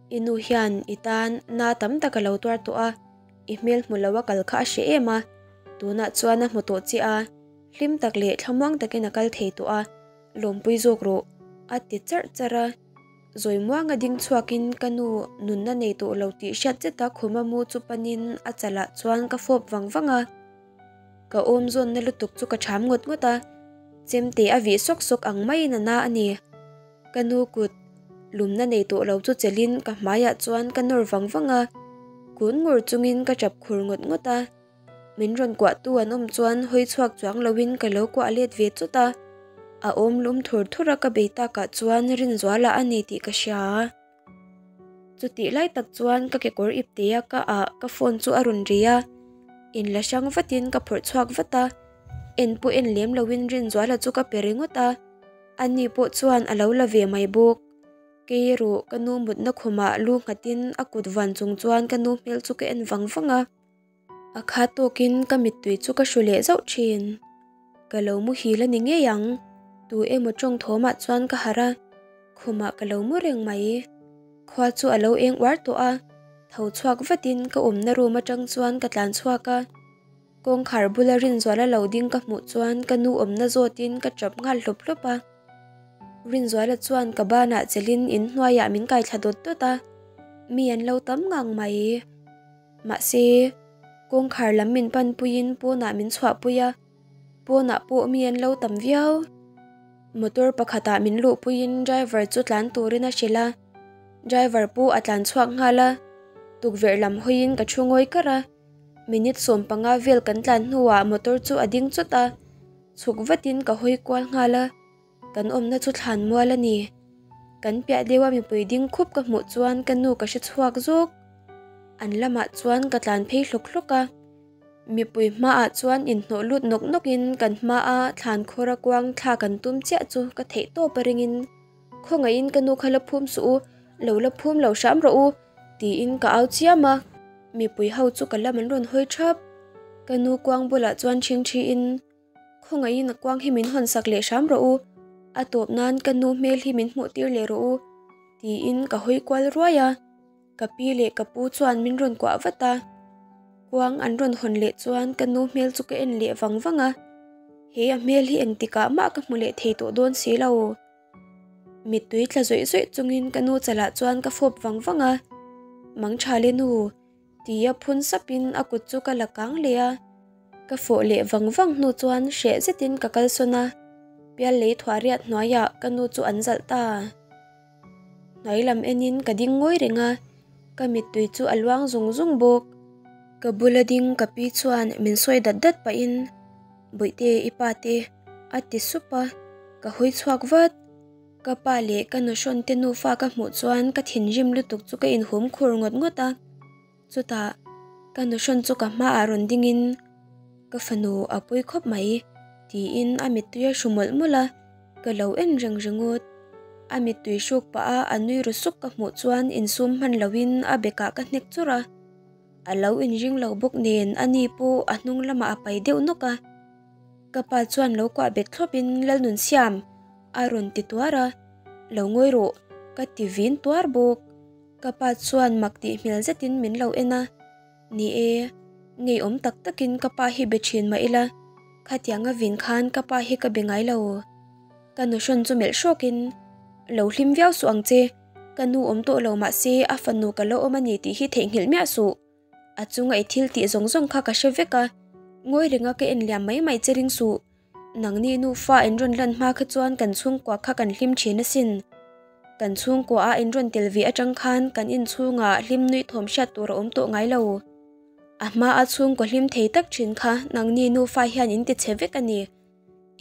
I nu hian i tan na tam tak a lo tuar tawh a, i hmel hmu lo a kal kha a hreh em a, tunah chuan a hmu tawh che a, hlim tak leh thlamuang takin a kal thei tawh a, Lawmpui zawk rawh, a ti charh charh a. Zawi muanga ding chhuakin ka nu nunna nei tawh lo tih hriat zeta khuma mu chu panin a chalah chuan ka fawp vang vang a. Ka awm zawnna lutuk chu ka ṭham ngawt ngawt a, chemte a vih sawk sawk ang maiin a na a ni. Ka nu kut lumna nei tawh lo chu chelhin ka hmaiah chuan ka nawr vang vang a, kun ngur chungin ka ṭap khur ngawt ngawt a. Min rawn kuahtu an awm chuan hawi chhuak chuang loin ka lo kuah let ve chawt a, a awm lum thur thur a ka bei takah chuan Rinzuala a ni tih ka hria. Chutih lai tak chuan ka kekawr iptea ka ah ka phone chu a rawn ri a, inla hrang vatin ka phawrh chhuak vat a, en pawh en lem loin Rinzuala chu ka pe ringawt a, ani pawh chuan a lo la ve mai bawk. Kei erawh ka nu mutna khumah lu nghatin a kut van chung chuan ka nu hmel chu ka en vang vang a. A khat tawkin ka mittui chu ka hru leh zauh thin. Ka lo muhil a ni ngei ang. Tu emaw tawng thawmah chuan ka harh a, khumah ka lo mu reng mai. Khua chu a lo eng uar tawh a, tho chhuak vatin ka awmna room atang chuan ka tlan chhuak a. Kawngkhar bula Rinzuala lo ding ka hmuh chuan ka nu awmna zawtin ka tap nghal hlawp hlawp a. Rinzuala chuan ka banah chelhin inhnuaiah min kaithla dawt dawt a, mi an lo tam ngang mai. Mahse, kawngkhar lam min panpuiin pawnah min chhuahpui a, pawnah pawh mi an lo tam viau. Motor pakhatah min luhpuiin driver chu tlan turin a hrilh a, driver pawh a tlan chhuak nghal a, tukverh lam hawiin ka thu ngawi kar a, minute 15 vel kan tlan hnuah motor chu a ding chawt a, chhuk vatin ka hawi kual nghal a. Kan awmna chu thlan mual a ni. Kan piah deuha mipui ding khup ka hmuh chuan ka nu ka hre chhuak zawk. An lamah chuan ka tlan phei hlawk hlawk a. Mipui hmaah chuan inhnawh lut nawk nawkin kan hmaa thlan khawra kuang thla kan tum chiah chu ka theih tawp a ringin khawngaihin ka nu kha la phum suh u, lo la phum lo hram rawh u tiin ka au chiam a. Mipui ho chu ka lam an rawn hawi thap. Ka nu kuang bulah chuan ṭhingṭhiin. Khawngaihin a kuang hi min hawn sak leh hram rawh u, a tawp nan ka nu hmel hi min hmuh tir leh rawh u, tiin ka hawi kual ruai a. Ka pi leh ka pu chuan min rawn kuah vat a, kuang an rawn hawn leh chuan ka nu hmel chu ka en leh vang vang a, he a hmel hi engtikah mah ka hmu leh thei tawh dawn si lo. Mittui tla zawih zawih chungin ka nu chalah chuan ka fawp vang vang a, Mangtha le nu, Tia phun sapin a kut chu ka la kang leh a, ka fawh leh vang vang hnu chuan hreh zetin ka kalsawn a, pial lei thuah riat hnuaiah ka nu chu an zalh ta. Hnuai lam enin ka ding ngawi reng a, ka mittui chu a luang zung zung bawk. Ka bula ding ka pi chuan min sawi dat dat pahin, Bawihte i pa te, a ti sup a, ka hawi chhuak vat. Ka pa leh ka nuhrawn te nufa ka hmuh chuan ka thinrim lutuk chu ka inhum khur ngawt ngawt a. Chutah ka nuhrawn chu ka hmaah rawn dingin ka fanu a pawi khawp mai tiin a mittui a hru mawlh mawlh a, ka lo en reng ringawt. A mittui hruk pah a a nui ru suk ka hmuh chuan insum hman loin a bekah ka hnek churh a. A lo inring lo bawk nen ani pawh a hnung lamah a pai deuh nawk a. Ka pa chuan lo kuah bet thlawpin Lalnunsiam a rawn ti tuar a, Lo ngawi rawh, ka ti vin tuar bawk. Ka pa chuan mak tih hmel zetin min lo en a, Ni e, ngeiawm tak takin ka pa hi be thin mah ila, khatianga vin khan ka pa hi ka be ngai lo. Ka nuhrawn chu melh hrawkin, Lo hlim viau suh ang che, ka nu awm tawh lo mah se a fanu ka lo awm a ni tih hi theihnghilh miah suh. A chunga i thil tih zawng zawng kha ka hre vek a, ngawi renga ka en liam mai mai che ring suh. Nangni nufa in rawn lan hma kha chuan kan chhungkua kha kan hlim thin asin. Kan chhungkua a in rawn tel ve atang khan kan inchhungah hlim nuih thawm hriat tur a awm tawh ngai lo. A hma a chhungkaw hlim thei tak thin kha nangni nufa hian in ti chhe vek a ni.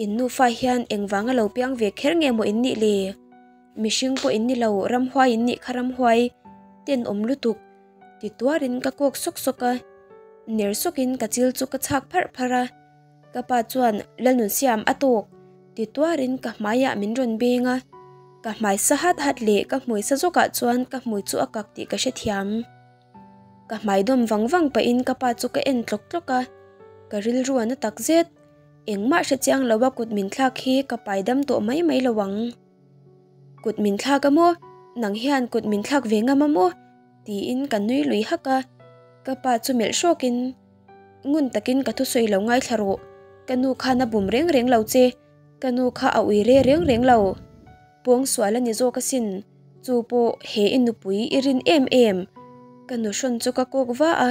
In nufa hian engvanga lo piang ve kher nge maw in nih le? Mihring pawh in ni lo, ramhuai in nih kha ramhuai tenawm lutuk. Ti tuarin ka kawk sawk sawk a, ner sawkin ka chil chu ka chhak pharh pharh a. Ka pa chuan Lalnunsiam a tawk ti tuarin ka hmaiah min rawn beng a, ka hmai sa hat hat leh ka hmui sa zawkah chuan ka hmui chu a kak tih ka hrethiam. Ka hmai dawm vang vang pahin ka pa chu ka en tlawk tlawk a, ka rilru a na tak zet. Engmah hrechiang loa kut min thlak hi ka pai dam tawh mai mai lo ang. Kut min thlak a maw? Nang hian kut min thlak ve ngam a maw? Tiin ka nui lui hak a, ka pa chu melh hrawkin Ngun takin ka thusawi lo ngaithla rawh, ka nu khan a bum reng reng lo che. Ka nu kha a ui re reng reng lo. Pawngsual a ni zawk asin. Chu pawh he i nupui i rin em em. Ka nu hrawn chu ka kawk va a.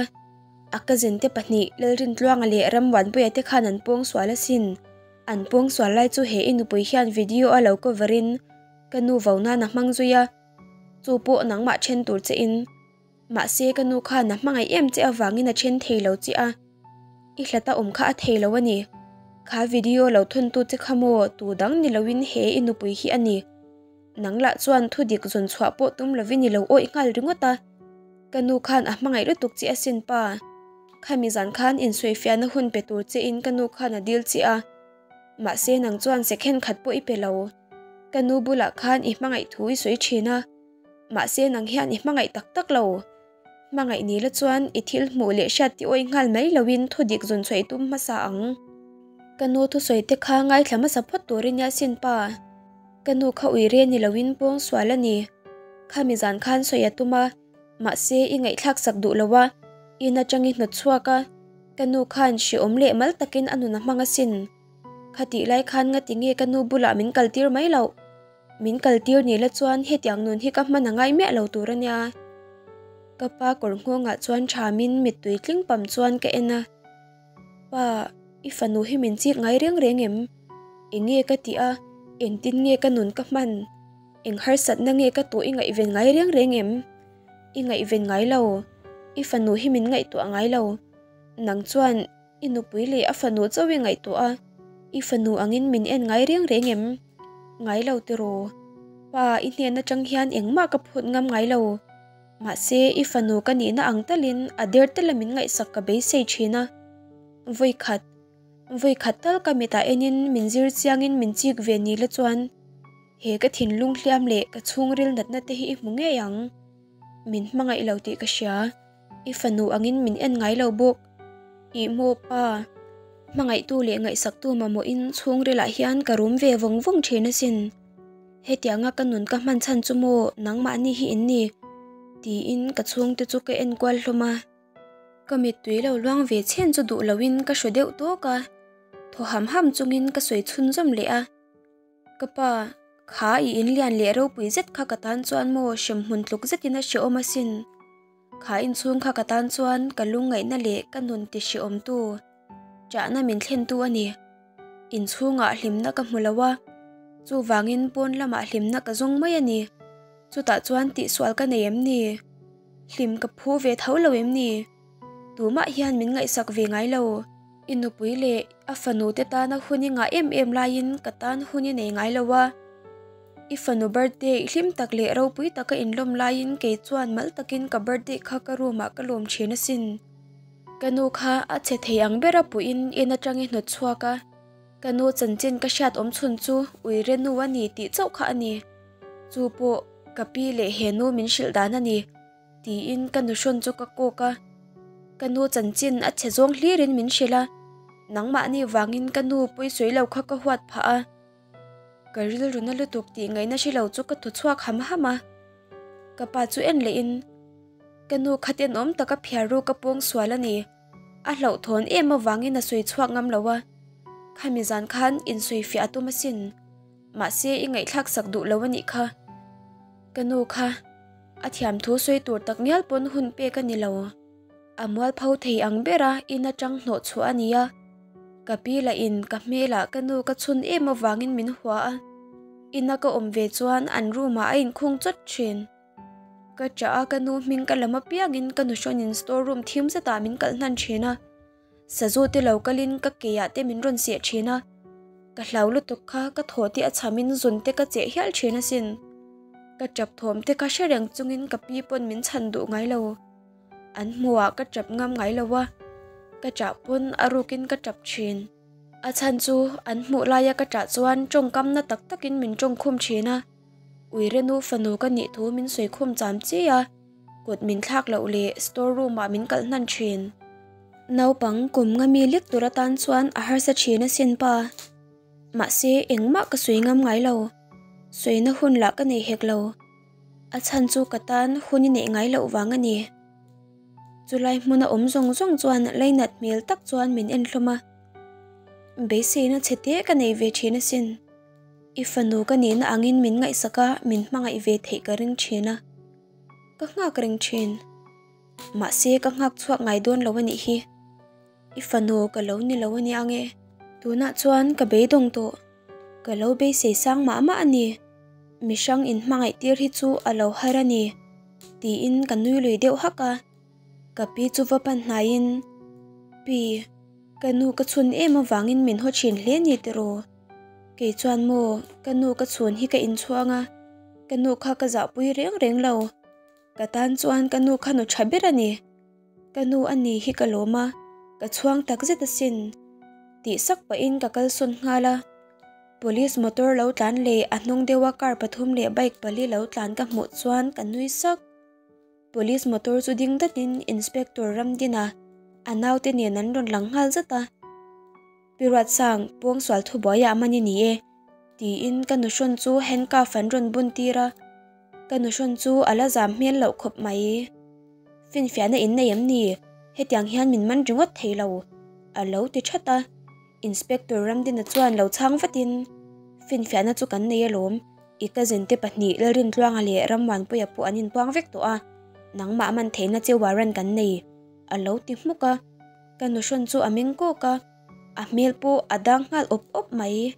A cousin te pahnih Lalrintluanga leh Ramvanpuia te khan an pawngsual asin. An pawngsual lai chu he i nupui hian video a lo cover in ka nu vo nan a hmang zui a. Chu pawh nangmah then tur che in. Mahse ka nu khan a hmangaih em che avangin a then thei lo che a. I hlata awm kha a thei lo a ni. Kha video lo thawntu che kha maw tu dang ni loin he i nupui hi a ni. Nang lah chuan thu dik zawn chhuah pawh tum lovin i lo awih nghal ringawt a. Ka nu khan a hmangaih lutuk che asin pa. Khami zan khan insawifiahna hun pe tur che in ka nu khan a dil che a. Mahse nang chuan second khat pawh i pe lo. Ka nu bulah khan i hmangaih thu i sawi thin a. Mahse nang hian i hmangaih tak tak lo. Hmangaih ni la chuan i thil hmuh leh hriat ti awih nghal mai loin thu dik zawn chhuah i tum hmasa ang. Ka nu thusawi te kha ngaithla hmasa phawt tur i nia sin pa. Ka nu kha ui re ni loin pawng sual a ni. Khami zan khan sawi a tum a, mahse i ngaihthlak sak duh lo a, in atang i hnawt chhuak a, ka nu khan hreawm leh mal takin a nun a hmang asin. Khatih lai khan ngati nge ka nu bulah min kaltir mai loh? Min kaltir ni la chuan hetiang nun hi ka hman a ngai miah lo tur a nia. Ka pa kawr nghawngah chuan thamin mittui tling pam chuan ka en a. Pa, i fanu hi min chik ngai reng reng em? Eng nge ka tih a, engtin nge ka nun ka hman? Eng harsatna nge ka tawh i ngaihven ngai reng reng em? I ngaihven ngai lo. I fanu hi min ngaihtuah ngai lo. Nang chuan i nupui leh a fanu chauh i ngaihtuah a, i fanu angin min en ngai reng reng em? Ngai lo tiraw? Pa, i hnen atang hian engmah ka phut ngam ngai lo. Mahse, i fanu ka nihna ang talin a der tela min ngaihsak ka beisei thin a. Vawikhat, vawikhat tal ka mitah enin min zir chiangin min chik ve ni la chuan he ka thinlung hliam leh ka chhungril natna te hi i hmu ngei ang. Min hmangaih lo tih ka hria. I fanu angin min en ngai lo bawk. Ih maw pa, hmangaihtu leh ngaihsaktu mamawhin chhungrilah hian ka rum ve vawng vawng thin asin. Hetianga ka nun ka hman chhan chu maw nangmahni hi in ni? Tiin ka chhungte chu ka en kual hlawm a. Ka mittui lo luang ve chhen chu duh loin ka hru deuh tawk a, thaw ham ham chungin ka sawi chhunzawm leh a. Ka pa, kha i inlian leh ropui zet kha ka tan chuan maw hremhmun tluk zetin a hrehawm asin. Kha inchhung kha ka tan chuan ka lungngaihna leh ka nun ti hrehawmtu, ṭahna min thlentu a ni. Inchhungah hlimna ka hmu lo a, chuvangin pawn lamah hlimna ka zawng mai a ni. Chutah chuan tihsual ka nei em ni? Hlim ka phu ve tho lo em ni? Tumah hian min ngaihsak ve ngai lo. I nupui leh a fanu te tana hun i ngah em em laiin ka tan hun i nei ngai lo a. I fanu birthday hlim tak leh ropui taka inlawm laiin kei chuan mal takin ka birthday kha ka room ah ka lawm thin asin. Ka nu kha a che thei ang bera puiin in atang i hnawt chhuak a, ka nu chanchin ka hriat awm chhun chu uire nu a ni tih chauh kha a ni. Chu pawh ka pi leh he nu min hrilh dan a ni. Tiin ka nu hrawn chu ka kawk a, ka nu chanchin a chhe zawng hlirin min hrilh a, nangmahni vangin ka nu pawisawi lo kha ka huat phah a. Ka rilru na lutuk tih ngaihna hre lo chu ka thaw chhuak ham ham a, ka pa chu en leh in ka nu kha tenawm taka phiar ru ka pawng sual a ni, a hlauhthawn em avangin a sawi chhuak ngam lo a, khami zan khan insawifiah a tum asin, mahse i ngaihthlak sak duh lo a nih kha, ka nu kha a thiam thu sawi tur tak ngial pawn hun pek a ni lo, a mualpho thei ang bera in atang hnawh chhuah a ni a. Ka pi lah in ka hmelah ka nu ka chhun em avangin min hua a, ina ka awm ve chuan an room ah a inkhung chawt thin. Ka ṭah a ka nu hming ka lam apiangin ka nuhrawn in store room thim zetah min kalh hnan thin a, sazu te lo kalin ka ke ah te min rawn seh thin a, ka hlau lutuk kha ka thaw te a chhamin zun te ka cheh hial thin asin. Ka ṭap thawm te kha hre reng chungin ka pi pawn min chhan duh ngai lo. An hmuhah ka ṭap ngam ngai lo a, ka ṭah pawn a rukin ka ṭap ṭhin. A chhan chu an hmuh laia ka ṭah chuan ṭawngkam na tak takin min ṭawngkhum ṭhin a, Uirenu fanu ka nih thu min sawikhum cham chi a, kut min thlak loh leh store room ah min kalh hnan ṭhin. Naupang kum nga mi lek tur atan chuan a harsa ṭhin asin pa. Mahse engmah ka sawi ngam ngai lo, sawina hun lah ka nei hek lo. A chhan chu ka tan hun i neih ngai loh vang a ni. Chulai hmuna awm zawng zawng chuan lainat hmel tak chuan min en hlawm a. Beiseina chhe te ka nei ve thin asin. I fanu ka nihna angin min ngaihsak a, min hmangaih ve theih ka ring thin a. Ka nghak reng thin. Mahse ka nghak chhuak ngai dawn lo a nih hi. I fanu ka lo ni lo a nia nge. Tunah chuan ka beidawng tawh. Ka lo beisei sang mah mah a ni. Mi hrang in hmangaih tir hi chu a lo har a ni. Tiin ka nui lui deuh hak a. Ka pi chu va pan hnaiin, Pi, ka nu ka chhun em avangin min haw thin hle ni tiraw? Kei chuan maw, ka nu ka chhun hi ka inchhuang a, ka nu kha ka zahpui reng reng lo. Ka tan chuan ka nu kha nu tha ber a ni. Ka nu a ni hi ka lawm a, ka chhuang tak zet asin. Tih sak pahin ka kalsawn nghal a. Police motor lo tlan leh a hnung deuha car pathum leh bike pali lo tlan ka hmuh chuan ka nui sak. Police motor chu ding datin Inspector Ramdina a naute nen an rawn lang nghal zat a. Pi Ruatsang, pawngsual thubuaiah a man i ni e, tiin ka nuhrawn chu handcuff an rawn bun tir a. Ka nuhrawn chu a la zam hmel loh khawp mai. Finfiahna in nei em ni? Hetiang hian min man ringawt thei lo, a lo ti that a. Inspector Ramdina chuan lo chhang vatin, Finfiahna chu kan nei alawm, I cousin te pahnih Lalrintluanga leh Rammuanpuia pawh an inpuang vek tawh a, nangmah man theihna che warrant kan nei, a lo ti hmuk a. Ka nuhrawn chu a meng kawk a, a hmel pawh a dang nghal awp awp mai.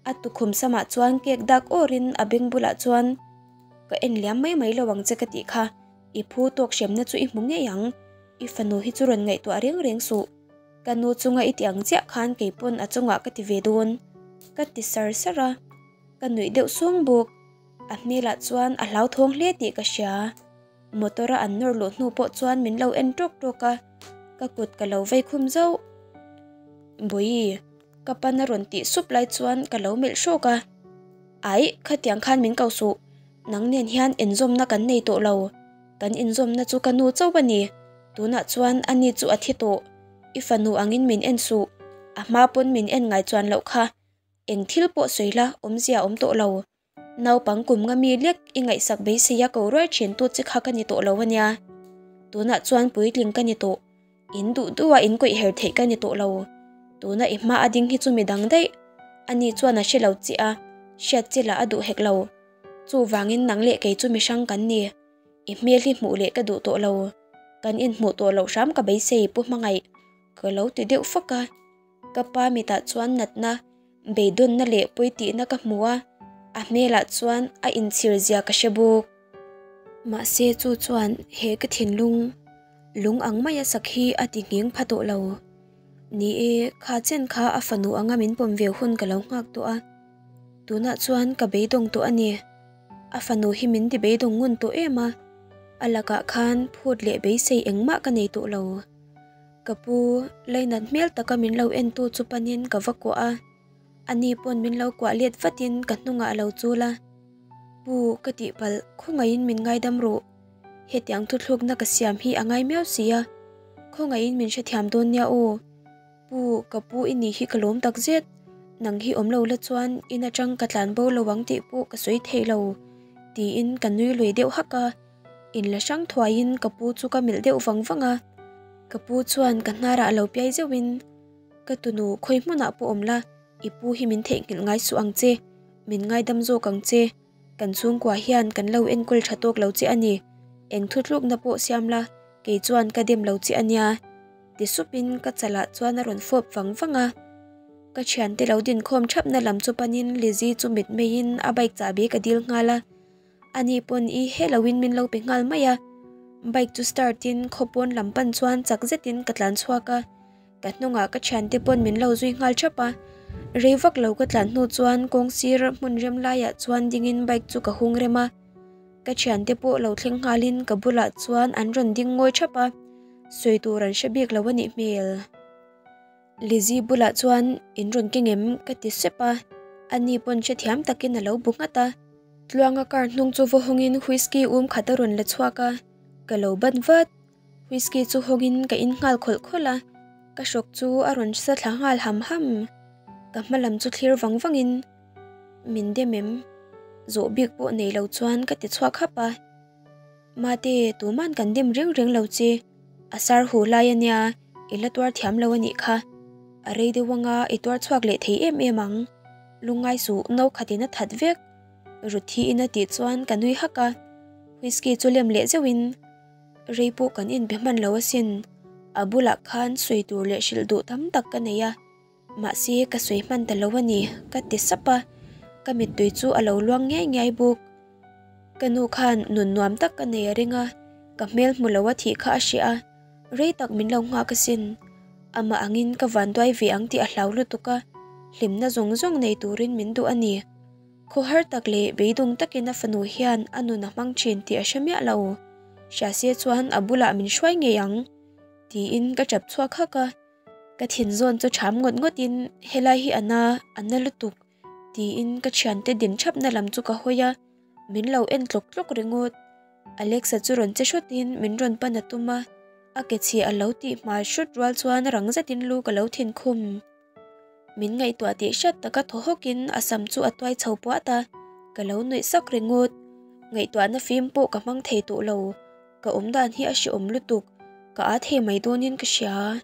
A tukhum samah chuan cake dak awrin a beng bulah chuan, Ka en liam mai mai lo ang che ka tih kha, i phu tawk hremna chu i hmu ngei ang, i fanu hi chu rawn ngaihtuah reng reng suh. Ka nu chunga i ti ang chiah khan kei pawn a chungah ka ti ve dawn, ka ti sar sar a. Ka nuih deuh sung bawk. A hmelah chuan a hlauthawng hle tih ka hria. Motor a an nawr luh hnu pawh chuan min lo en tawk tawk a, ka kut ka lo vei khum zauh. Bawihi, ka pan a rawn tih sup lai chuan ka lo melh hrawk a. Aih, khatiang khan min ko suh. Nang nen hian inzawmna kan nei tawh lo. Kan inzawmna chu ka nu chauh a ni. Tunah chuan ani chu a thi tawh. I fanu angin min en suh. A hma pawn min en ngai chuan loh kha. Eng thil pawh sawi la, awmzia awm tawh lo. Naupang kum nga mi lek i ngaihsak beisei a ko ruai thin tu che kha ka ni tawh lo ania. Tunah chuan puitling ka ni tawh. In duh duh a in kawih her theih ka ni tawh lo. Tuna i hma a ding hi chu mi dang daih. Ani chuan a hre lo che a, hriat che lah a duh hek lo. Chuvangin nang leh kei chu mi hrang kan ni. I hmel hi hmuh leh ka duh tawh lo. Kan inhmuh tawh loh hram ka beisei Pu Hmangaih. Ka lo ti deuh fak a. Ka pa mitah chuan natna, beidawnna leh pawitihna ka hmu a, a hmelah chuan a inchhir zia ka hre bawk. Mahse chu chuan he ka thinlung lung ang maia sak hi a ti nghing pha tawh lo. Ni e, kha chen kha a fanu anga min pawm ve hun ka lo nghak tawh a, tunah chuan ka beidawng tawh a ni. A fanu hi min ti beidawng ngun tawh em a, a lakah khan phut leh beisei engmah ka nei tawh lo. Ka pu, lainat hmel taka min lo entu chu panin ka va kuah a, ani pawn min lo kuah let vatin ka hnungah a lo chul a. Pu, ka tihpalh, khawngaihin min ngaidam rawh. Hetiang thuthlukna ka siam hi a ngai miau si a, khawngaihin min hrethiam dawn nia aw. Pu, ka pu i nih hi ka lawm takzet, nang hi awm lo la chuan in atang ka tlan bo lo ang tih pawh ka sawi thei lo, tiin ka nui lui deuh hak a. In la hrang thuaiin ka pu chu ka melh deuh vang vang a, ka pu chuan ka hnarah lo piai zeuhin, Ka tunu, khawi hmunah pawh awm la, i pu hi min theihnghilh ngai suh ang che, min ngaidam zawk ang che, kan chhungkua hian kan lo enkawl tha tawk lo che a ni, eng thutlukna pawh siam la, kei chuan ka dem lo che a nia, ti supin ka chalah chuan a rawn fawp vang vang a. Ka thiante lo dinkhawm thapna lam chu panin Lizzy chu mitmeiin a bike chahbi ka dil nghal a. Ani pawn i he loin min lo pe nghal mai a, bike chu start in khaw pawn lam pan chuan chak zetin ka tlan chhuak a, ka hnungah ka thiante pawn min lo zui nghal thap a, rei vak lo ka tlan hnu chuan kawng sir hmun rem laiah chuan dingin bike chu ka hung rem a, ka thiante pawh lo thleng nghalin ka bulah chuan an rawn ding ngawi thap a, sawi tur an hre bik lo a nih hmel. Lizzy bulah chuan in rawn keng em ka ti sep a, ani pawn hrethiam takin a lo bu nghat a. Tluanga car hnung chu va hawngin whisky um khat a rawn la chhuak a, ka lo ban vat. Whisky chu hawngin ka in nghal khawlh khawlh a, ka hrawk chu a rawn sa thla nghal ham ham. Ka hma lam chu thlir vang vangin min dem em? Zawh bik pawh nei lo chuan ka ti chhuak hap a. Mate, tuman kan dim reng reng lo che, a sar hu lai a nia, i la tuar thiam lo a nih kha. A rei deuh anga i tuar chhuak leh thei em em ang. Lungngai suh, no khatin a that vek. Ruthi-in a tih chuan ka nui hak a, whisky chu lem leh zeuhin, Rei pawh kan inbe hman lo asin, a bulah khan sawi tur leh hrilh duh tam tak ka nei a, mahse ka sawi hman ta lo a ni, ka ti sap a, ka mittui chu a lo luang ngiai ngiai bawk. Ka nu khan nun nuam tak ka nei a ring a, ka hmel hmu lo a thih kha a hreh a, rei tak min lo nghak asin. Amah angin ka vanduai ve ang tih a hlau lutuk a, hlimna zawng zawng nei turin min duh a ni. Khawhar tak leh beidawng takin a fanu hian a nun a hmang thin tih a hre miah lo. Hria se chuan a bulah min hruai ngei ang, tiin ka tap chhuak hak a. Ka thin zawn chu ṭham ngawt ngawtin helai hi a na, a na lutuk. Tiin ka thiante din thapna lam chu ka hawi a, min lo en tlawk tlawk ringawt. Alexa chu rawn che hrawtin min rawn pan a tum a, a ke chhi a lo tih hmai hrut rual chuan rang zetin lu ka lo thin khum. Min ngaihtuah tih hriat taka thaw hawkin a sam chu a tuai chho puat a, ka lo nuih sak ringawt. Ngaihtuahna fim pawh ka hmang thei tawh lo, ka awmdan hi a hrehawm lutuk, ka â thei mai dawnin ka hria.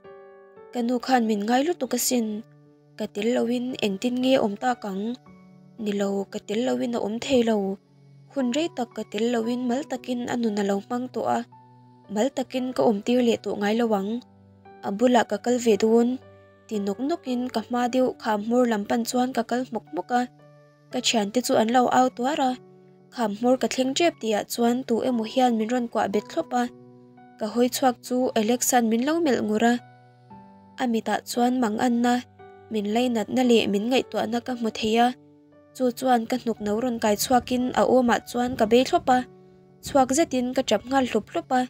Ka nu khan min ngai lutuk asin. Ka tel loin engtin nge awm tak ang? Ni lo, ka tel loin a awm thei lo. Hun rei tak ka tel loin mal takin a nun a lo hmang tawh a, mal takin ka awm tir leh tawh ngai lo ang. A bulah ka kal ve dawn ti nawk nawkin ka hma deuh kham hmawr lam pan chuan ka kal hmawk hmawk a. Ka thiante chu an lo au tuar a, kham hmawr ka thleng tep tihah chuan tu emaw hian min rawn kuah bet thlawp a. Ka hawi chhuak chu Alex-a'n min lo melh ngur a. A mitah chuan manganna, min lainatna leh min ngaihtuahna ka hmu thei a, chu chuan ka hnuk no rawn kai chhuakin a awmah chuan ka bei thlawp a, chhuak zetin ka tap nghal hlup hlup a,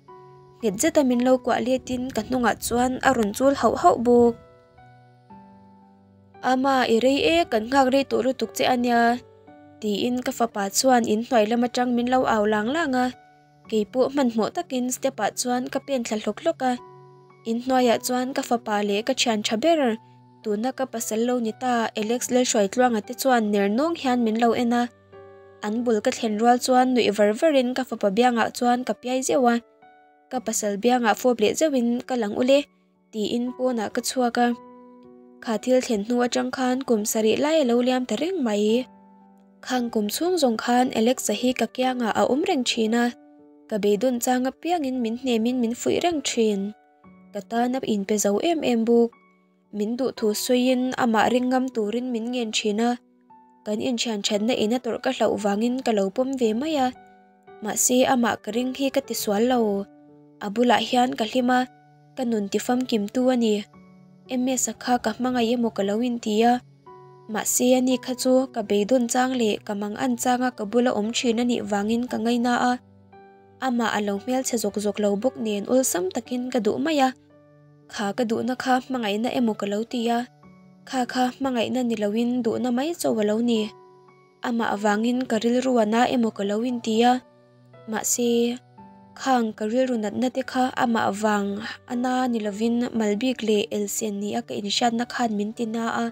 nghet zeta min lo kuah letin ka hnungah chuan a rawn chul hauh hauh bawk. Ama, i rei e, kan nghak rei tawh lutuk che a nia, tiin ka fapa chuan inhnuai lam atang min lo au lang lang a. Kei pawh hmanhmawh takin step ah chuan ka pen thla hlawk hlawk a, inhnuaiah chuan ka fapa leh ka thian tha ber tuna ka pasal lo ni ta Alex Lalhruaitluanga te chuan ner nawng hian min lo en a, an bul ka thlen rual chuan nuih var varin ka fapa biangah chuan ka piai zeuh a, ka pasal biangah fawp leh zeuhin ka lang ule. Tiin pawnah ka chhuak a, kha thil thlen hnu atang khan kum sarih lai a lo liam ta reng mai. Khang kum chhung zawng khan Alexa hi ka kiangah a awm reng thin a, ka beidawn chang apiangin min hnemin min fuih reng thin. Ka tan a inpe zo em em bawk. Min duhthu sawiin amah ring ngam turin min ngen thin a, kan inthian thatna ina tawrh ka hlauh vangin ka lo pawm ve mai a. Mahse amah ka ring hi ka ti sual lo. A bulah hian ka hlim a, ka nun ti famkim tu a ni. MS-a kha ka hmangaih emaw ka lo inti a. Mahse ani kha chu ka beidawn chang leh ka mangan changa ka bula awm thin a nih vangin ka ngaina a. Amah a lo hmelchhe zawk zawk lo bawk nen awlsam takin ka duh mai a. Kha ka duhna kha hmangaihna emaw ka lo ti a. Kha kha hmangaihna ni loin duhna mai chauh a lo ni. Amah avangin ka rilru a na emaw ka lo inti a, mahse khang ka rilru natna te kha amah vang a na ni lovin Malbik leh Elsen ni a ka inhriatna khan min ti na a.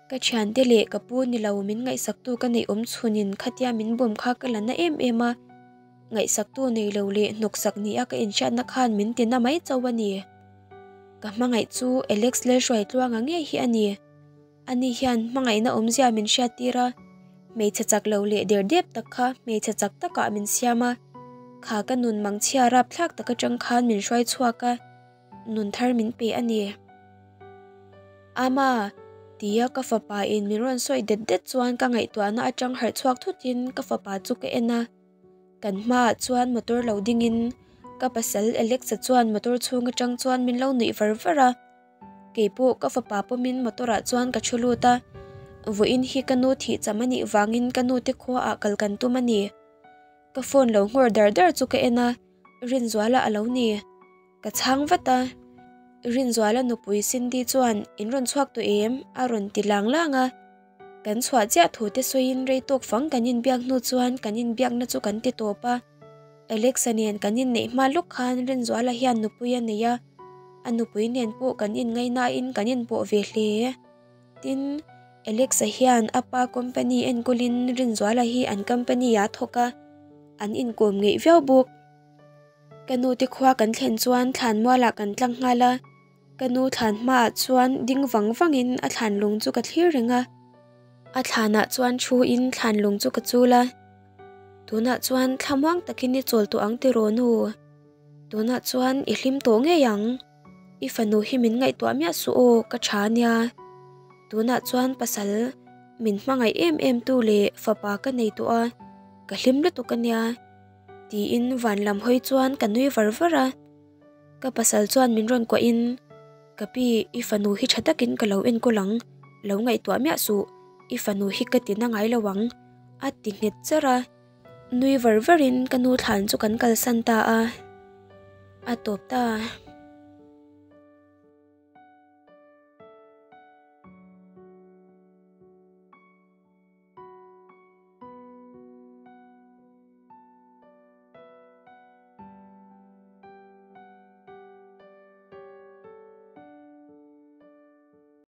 Ka thiante leh ka pu ni lo min ngaihsaktu ka neih awm chhunin khatia min bawm kha ka la na em em a, ngaihsaktu nei lo leh hnawksak ni a ka inhriatna khan min ti na mai chauh a ni. Ka hmangaih chu Alex Lalhruaitluanga ngei hi a ni. Ani hian hmangaihna awmzia min hriattir a, hmeichhe chak lo leh der dep tak kha hmeichhe chak takah min siam a, kha ka nun mangchhia rapthlak tak atang khan min hruai chhuak a, nun thar min pe a ni. Ama! tia ka fapa in min rawn sawi det det chuan ka ngaihtuahna atang harh chhuak thutin ka fapa chu ka en a, kan hmaah chuan motor lo dingin ka pasal Alex-a chuan motor chhung atang chuan min lo nuih var var a. Keipawh ka fapa pawmin motor ah chuan ka thu lut a, vawiin hi ka nu thih cham a nih vangin ka nu te khua ah kal kan tum a ni. Ka phone lo nghawr dar dar chu ka en a, Rinzuala a lo ni. Ka chhang vat a, Rinzuala nupui Cindy chuan in rawn chhuak tawh em? a rawn ti lang lang a. Kan chhuah chiah thu te sawiin rei tawk fang kan inbiak hnu chuan kan inbiakna chu kan ti tawp a. Alexa nen kan inneih hma lawk khan Rinzuala hian nupui a nei a, a nupui nen pawh kan inngaihnain kan inpawh ve hle. Tin, Alexa hian a pa company enkawlin Rinzuala hi an company ah a thawk a, an inkawm ngeih viau bawk. Ka nu te khua kan thlen chuan thlanmualah kan tlang nghal a. Ka nu thlan hmaah chuan ding vang vangin a thlan lung chu ka thlir reng a. A thlanah chuan thu in thlan lung chu ka chul a, Tunah chuan thlamuang takin i chawl tawh ang tiraw nu? Tunah chuan i hlim tawh ngei ang. I fanu hi min ngaihtuah miah suh aw ka tha nia. Tunah chuan pasal min hmangaih em em tu leh fapa ka nei tawh a, ka hlim lutuk a nia. Tiin van lam hawi chuan ka nui var var a. Ka pasal chuan min rawn kuah in, Ka pi, i fanu hi tha takin ka lo enkawl ang, lo ngaihtuah miah suh, i fanu hi ka ti na ngai lo ang, a ti nghet charh a. Nui var var in ka nu thlan chu kan kalsan ta a, a tawp ta.